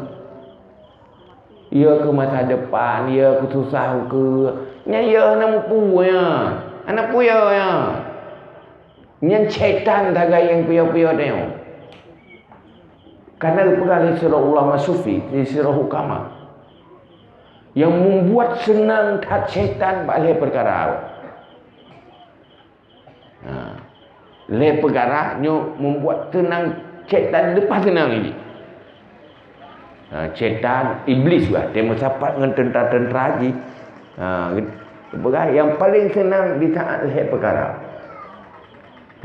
Ya keu masa depan, ya keu susah ukeue. Nyan ya hana mupeue nyan. Hana peue nyan. Nyan syaitan sagai nyang peue-peue tanyoe. Karena geupeugah lé sidroe ulama sufi, lé sidroe hukama, nyang membuat seunang that syaitan bak lhèe peukara. Ha. Lhèe peukara nyoe membuat seunang syaitan leupah seunang jih. Ha, syaitan, iblis bah, dia meusapat ngon teuntara-teuntara jih. Ha, peugah nyang paleng seunang di saat lhèe peukara.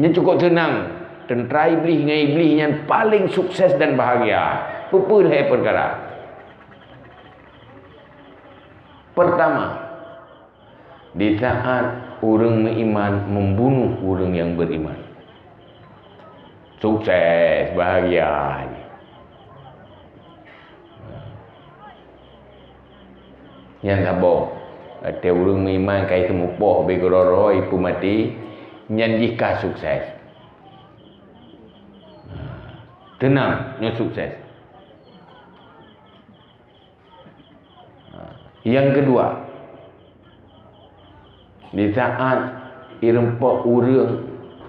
Nyan cukôp seunang. Teuntara iblis ngon iblis nyan paleng sukses dan bahagia. Peue-peue lhèe peukara? Pertama, di saat ureuëng meuiman membunuh ureuëng nyang beriman. Sukses, bahagia. Nyan saboh. Watèe ureuëng meuiman ka jiseumeubôh bak keudroe-droe, jipeumaté, nyan jih ka sukses. Teunang, nyoe sukses. Nyang keudua, di saat irumpok ureuëng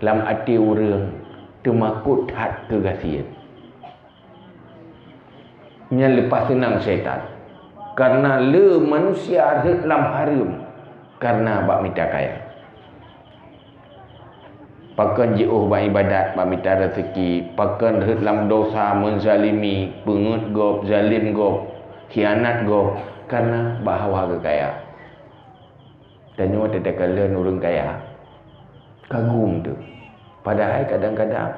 lam até ureuëng teumakot that keu gasien. Nyan leupah seunang syaitan. Karena le manusia rhot lam hareuem karena bak mita kaya. Pakon jiôh bak iébadat, bak mita raseuki, pakon rhot lam dosa, meuzalimi, peungeuet gob, zalem gob, khianat gob, karena bak hawa geukaya. Tanyoe teuka lé ureuëng kaya, kagum teuh. Padahai kadang-kadang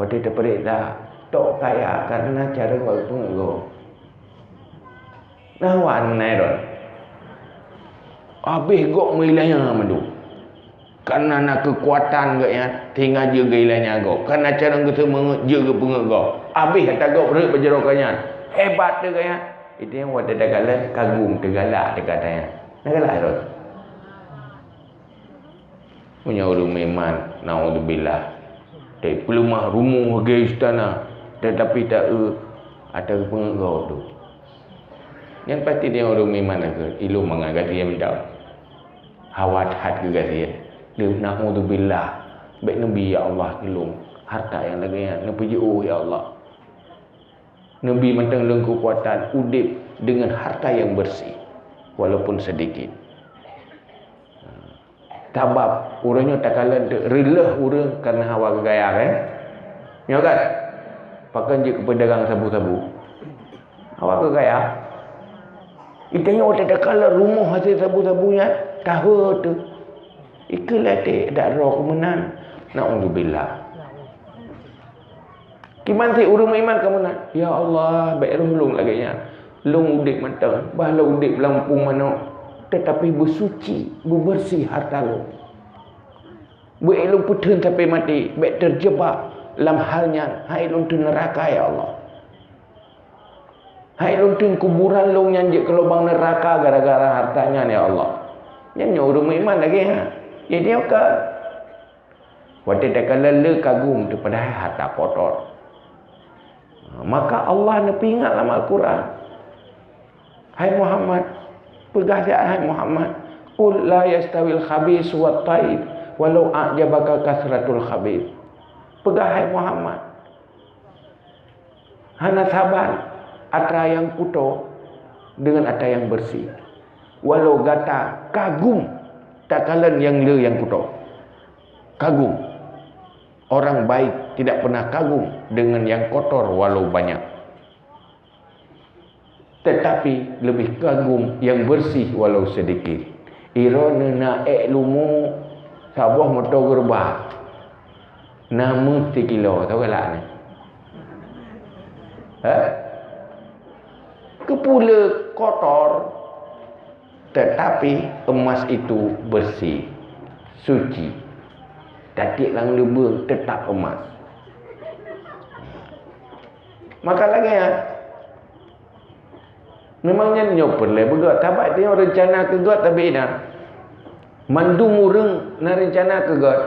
watèe teupeuriksa, tok kaya karena cara geupeungeuet gob. Na wan nai rot. Habéh gob meuilang mandum. Karena na keukuatan geuh nyan, sehingga jeuet geuilang gob. Karena cara geuseumeungeut jeuet geupeungeuet gob. Habéh ata gob rhot bak jaroe geuh nyan. Hebat teuh geuh nyan. Itu nyang watèe teuka lé kagum teuh galak teuka nyan. Na galak rot. Meunyoe ureuëng meuiman, naudzubillah, tapeuleumah rumoh lagèe istana, tetapi ta-eu ata geupeungeuet gob tu. Nyan pasti di ureuëng meuiman lagèe, ilôn mangat gasien mantong. Hawa that keu gasien. Naudzubillah. Bèk neubi, "Ya Allah, tulông. Harta nyang lagèe nyan neupeujiôh, ya Allah." Neubi mantong lôn keukuatan udeb deungon harta nyang beureuséh, walaupun seudikit. Sabab ureuëng nyoe takalon teuk reuleuh ureuëng kareuna hawa geukaya, kan? Nyoe kan? Pakon jeuet keu peudagang sabu-sabu? Hawa geukaya. Geutanyoe watèe takalon rumoh hasé sabu-sabu nyan, tahe teuh. Ikeu latèe dak droe keu meunan. Naudzubillah. Kiban sit ureuëng meuiman ka meunan, "Ya Allah, bèk roh lôn lagèe nyan. Lôn udeb mantong, bah lôn udeb lam umpung manok, tetapi beusuci, beubeureuséh harta lôn. Beuék lôn peutheun sampoe maté, bèk teujeubak lam hal nyan, han ék lôn theun neuraka, ya Allah. Han ék lôn theun kuburan lôn nyan jeuet keu lubang neuraka gara-gara harta nyan, ya Allah." Nyan nyoe ureuëng meuiman lagèe nyan. Jadi, nyoe ka Watèe takalon le kagum teuh padahai harta kotor. Maka Allah neupeuingat lam Al-Quran, "Hai Muhammad, peugah siat, hai Muhammad, "Qul la yastawil khabitsu wat thayyib walau a'jabaka katsratul khabits." Peugah, hai Muhammad, hana saban atra nyang kuto deungon atra nyang beureuséh. Walau gata kagum takalon nyang le nyang kuto. Kagum. Orang baik tidak pernah kagum dengan yang kotor walau banyak. Tetapi lebih kagum yang bersih walau sedikit. Droeneuh na ék lumu saboh moto geureuba. Na meuh sikilo, soe galak nyan? Ha? Keupeue le kotor, tetapi emas itu bersih, suci. Tatiek lam lubeueng tetap emas. Maka lagée nyan, memang nyan nyoe peureulée beugét, sabab nyoe reuncana keu gét tabi na. Mandum ureuëng na reuncana keu gét,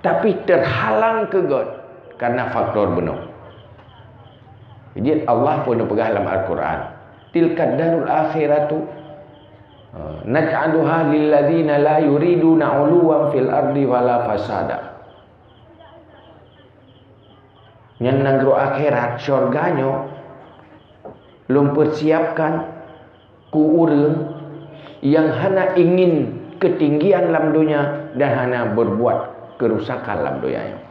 tapi terhalang keu gét karena faktor bunoe. Jeuet Allah pun neupeugah lam Al-Quran, "Tilkad darul akhiratu, eh, naj'aluha lilladzina la yuriduna 'uluwan fil ardi wala fasada." Nyan nanggroe akhirat, syurga nyoe, lôn peusiapkan keu ureuëng nyang hana ingin keutinggian lam donya dan hana beurbuat keurusakan lam donya nyoe.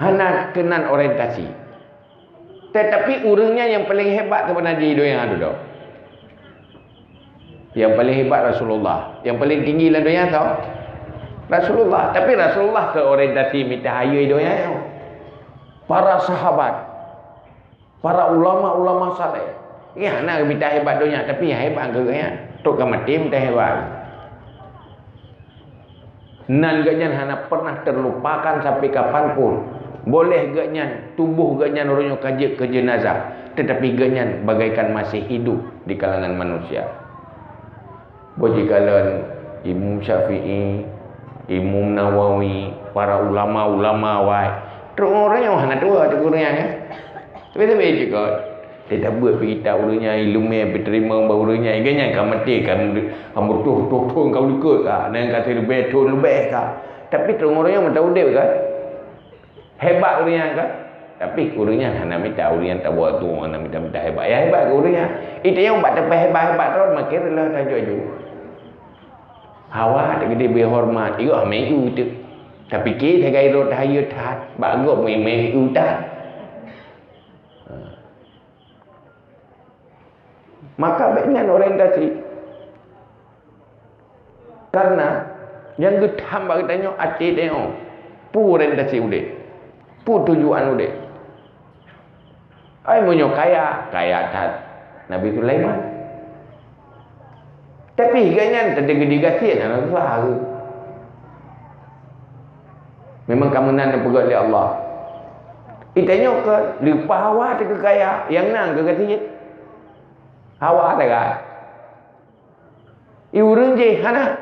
Hana keunan orientasi. Tetapi ureuëng nyan nyang paleng hebat keupada di donya tu. Nyang paleng hebat Rasulullah. Nyang paleng tinggi lam donya tu Rasulullah. Tapi Rasulullah keu orientasi mita hayeue donya nyoe. Para sahabat, para ulama-ulama saleh. Nyan hana mita hebat donya, tapi nyang hebat keu gobnyan. Trok ka maté mita hebat. Nan gobnyan hana pernah terlupakan sampai kapanpun. Boleh gobnyan, tuboh gobnyan uroe nyoe ka jeuet keu jeunazah, tetapi gobnyan bagaikan masih hidup di kalangan manusia. Boh jikalon Imam Syafi'i, Imam Nawawi, para ulama-ulama awai, trok uroe nyoe hana tuha teuk ureuëng nyan, ya. Tapi sabe cit kon. Teutabeuet peukitab ureuëng nyan, iéleumé peuteurima bak ureuëng nyan, gobnyan ka maté, ka meututoh-tutoh thon ka likot ka, nyan ka sireubée thon leubeh ka. Tapi teungoh ureuëng nyan mantong udeb ka. Hebat ureuëng nyan ka. Tapi ureuëng nyan hana mita, ureuëng nyan tawoe tueng, hana mita-mita hebat. Nyang hebat keu ureuëng nyan. Itanyong bak teupeu hebat-hebat droe, makin reuloh tajuek-juek. Hawa teugede beu horeumat, iyoh meuiu teuk. Tapi ké sagai rot hayeue that, bak gob meuiu that. Maka bék nyan orientasi. Karena nyang geutham bak geutanyoe até tanyoe. Peue orientasi udeb? Peue tujuan udeb? Ai meunyoe kaya, kaya that Nabi Sulaiman. Tapi gobnyan teudeungoe digasiek hana susah. Memang ka meunan neupeugét lé Allah. Itanyoe keu leupah hawa teuh keu kaya, nyang na keu gasien. Hawa teuh ka. I ureuëng jih hana.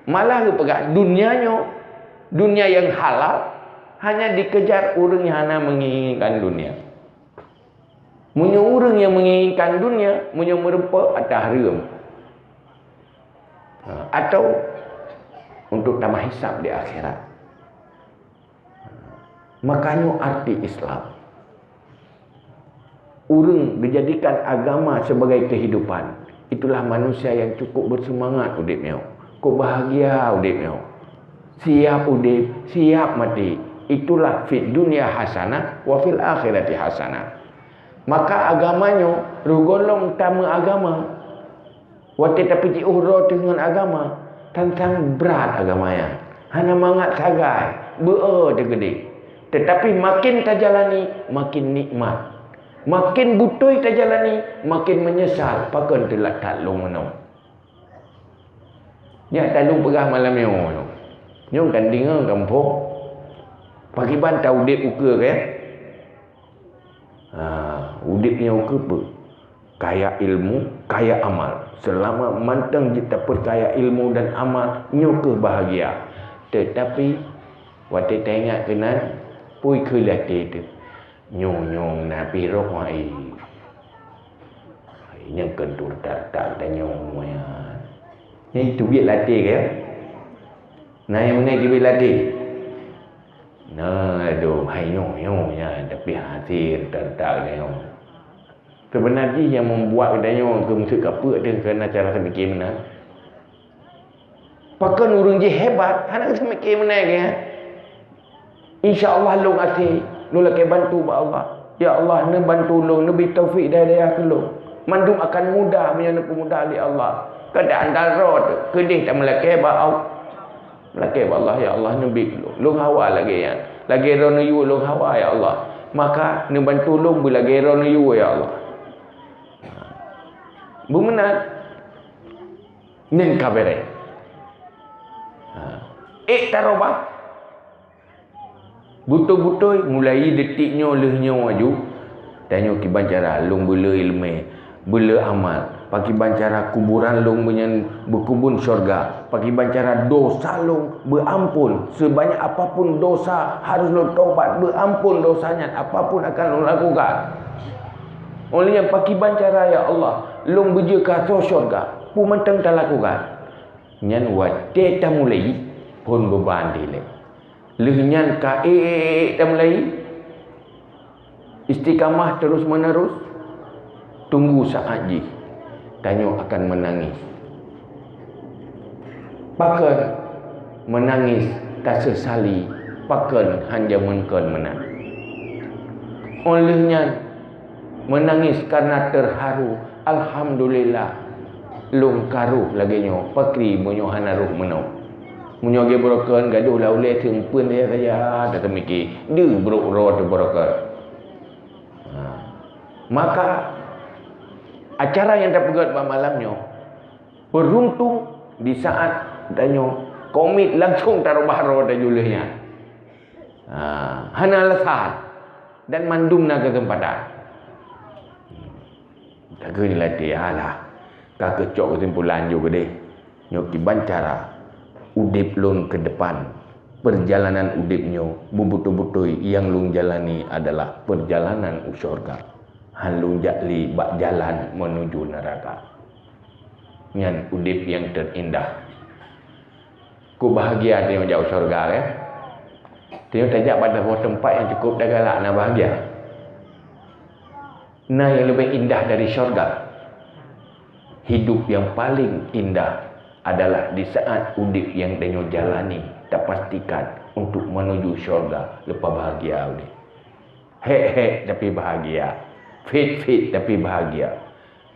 Malah geupeugah dunia nyoe, dunia nyang halal hanya dikejar ureuëng nyang hana menginginkan dunia. Meunyoe ureuëng nyang menginginkan dunia, meunyoe meurumpok ata hareuem. Ha, atau untuk tamah hisab di akhirat. Maka nyoe arti Islam. Ureuëng geujadikan agama sebagai kehidupan, itulah manusia yang cukup bersemangat udeb nyoe, kok bahagia udeb nyoe. Siap udeb, siap maté. Itulah fid dunya hasanah wa fil akhirati hasanah. Maka agama nyoe reugohlom tameuagama. Watée tapeujiôh droe teuh ngon agama, tantang brat agama nyan. Hana mangat sagai, beu-e teuh keudeh. Tetapi makin tajalani, makin nikmat. Makin beutôi tajalani, makin meunyeusal pakon teulat that lôn meunoe. Nyak talôn peugah malam nyoe. Nyoe kan deungoe gampông. Pakriban ta udeb ukeue, kan? Ha, udeb nyoe keupeue? Kaya ilmu, kaya amal. Selama mantong jeuet tapeucaya ilmu dan amal, nyoe keuh bahagia. Tetapi watée taingat keunan, pui keuh lam até teuh. Nyoe-nyoe na pih roh hai. Nyang keu teuretak-retak geutanyoe nyan. Nyan teubiet latée keu? Nah, nyang meunan teubiet latée. Nah, aduh, hai nyoe, nyoe nyan, tapi hase teuretak-retak geutanyoe. Seubeuna jih nyang meubuet geutanyoe keu meuseuet kapeue teuh keu na cara teumike meunan. Pakon ureuëng jih hebat, hana geuseumiké meunan keu nyan. Insya Allah lôn até, lôn lakée bantu bak Allah. Ya Allah, neubantu lôn, neubri taufik hidayah keu lôn. Mandum akan mudah meunyoe neupeumudah lé Allah. Keuadaan darurat keudeh tameulakée bak Allah. Meulakée bak Allah, ya Allah, neubri keu lôn. Lôn hawa lagée nyan. Lagée droeneuh yue lôn hawa, ya Allah. Maka neubantu lôn beulagée droeneuh yue, ya Allah. Beumeunan. Nyan ka beureh. Ha. Ék tarubah. Beutôi-beutôi mulai detik nyoe lheueh nyoe aju, tanyoe kiban cara lôn beulé iéleumé, beulé amal, pakiban cara kuburan lôn meunyan beukubun syurga, pakiban cara dosa lôn beuamphon, seubanyak apapun dosa harôh lôn tobat beuamphon dosa nyan apapun akan lôn lakukan. Óh lheueh nyan pakiban cara, ya Allah, lôn beujeuet keu asoe syurga, peue mantong talakukan. Nyan watée tamulai phon beuban dilée. Lheueh nyan ka ék-ék tamulai istiqamah terus menerus, tunggu saát jih tanyoe akan meunangis. Pakon meunangis taseusali, pakon han jameun kon meunan. Óh lheueh nyan meunangis karena terharu, alhamdulillah. Lôn ka rôh lagée nyoe, pakri meunyoe hana rôh meunoe. Meunyoe lagée beurokon gadoh lam ulée seumpeuen saja-saja, tateumiki deuh brok droe teuh beurokon. Ha. Maka acara nyang tapeugét bak malam nyoe, beuruntung di saát tanyoe komit langsong tarubah droe teuh lheueh nyan. Ha, hana alasan dan mandum na keuseumpatan. Ka keuh nyan latée, alah, ka keuh cok keusimpulan ju keudeh. Nyoe kiban cara udeb lôn keu depan. Peurjalanan udeb nyoe beubeutôi-beutôi nyang lôn jalani adalah peurjalanan u syeuruga. Han lôn jak lé bak jalan meunuju neuraka. Nyan udeb nyang teurindah. Keu bahagia tanyoe jak u syeuruga, ya. Tanyoe tajak bak saboh teumpat nyang cukup tagalak na bahagia. Na nyang leubeh indah dari syeuruga. Hidup nyang paleng indah adalah di saát udeb nyang tanyoe jalani tapastikan untuk meunuju syeuruga leupah bahagia udeb. Hék-hék tapi bahagia, fit-fit tapi bahagia.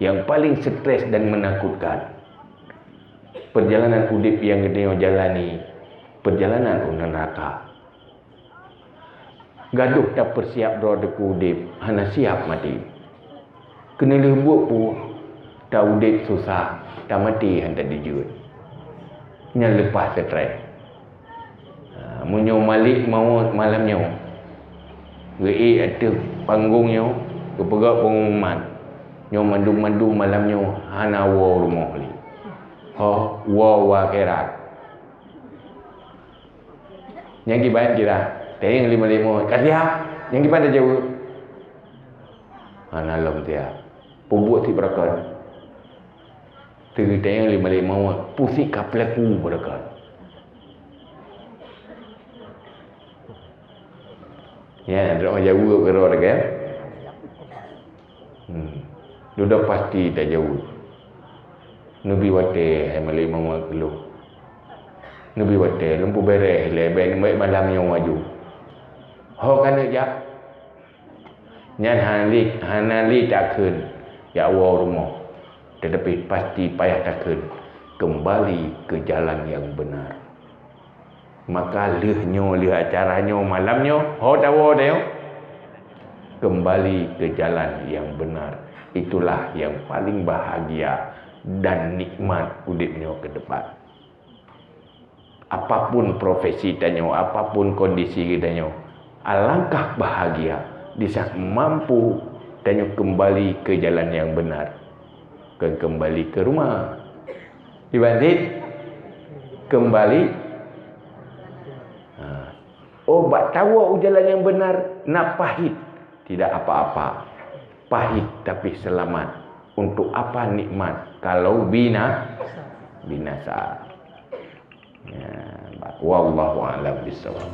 Nyang paleng stres dan meunakutkan, peurjalanan udeb nyang geutanyoe jalani, peurjalanan u neuraka. Gadoh tapeusiab droe teuh keu udeb, hana siab maté. Keuneulheueh buet peue, taudeb susah, tamaté han tadeunjeuet. Nyan leupah stres. Ha, meunyoe Malik Mawöt malam nyoe geuék ateueh panggong nyoe, geupeugah peungumuman, nyoe mandum-mandum malam nyoe hana woe rumoh lé. Ho, woe u akhirat. Nyang kiban kira, tayang lima-lima, ka siap. Nyang kiban tajaweueb. Hana lom siap. Peubuet sit beureukat. Teugeutanyong lé Malik Mawöt, peue sit ka peulaku beureukat. Ya, droe jaweueb keudroe lagée. Hmm. Dudoe pasti tajaweueb. Neubi watée, hai Malik Mawöt, keu lôn. Neubi watée, lôn peubeuréh lé, bék, bék malam nyoe aju. Ho ka neujak. Nyan hana lé, hana lé takheun jak woe rumoh, teutapi pasti payah takheun keumbali keu jalan nyang beunar. Maka lheueh nyoe, lheueh acara nyoe, malam nyoe, ho tawoe tanyoe, keumbali keu jalan nyang beunar. Itulah nyang paleng bahagia dan nikmat udeb nyoe keu depan. Apapun profesi tanyoe, apapun kondisi geutanyoe, alangkah bahagia disaat mampu tanyoe keumbali keu jalan nyang beunar, keu keumbali keu rumoh. Iban sit keumbali. Ha. Oh, bak tawoe u jalan nyang beunar na pahit, tidak apa-apa. Pahit tapi selamat. Untuk apa nikmat kalau bina-, binasa? Ya, wallahu a'lam bishawab.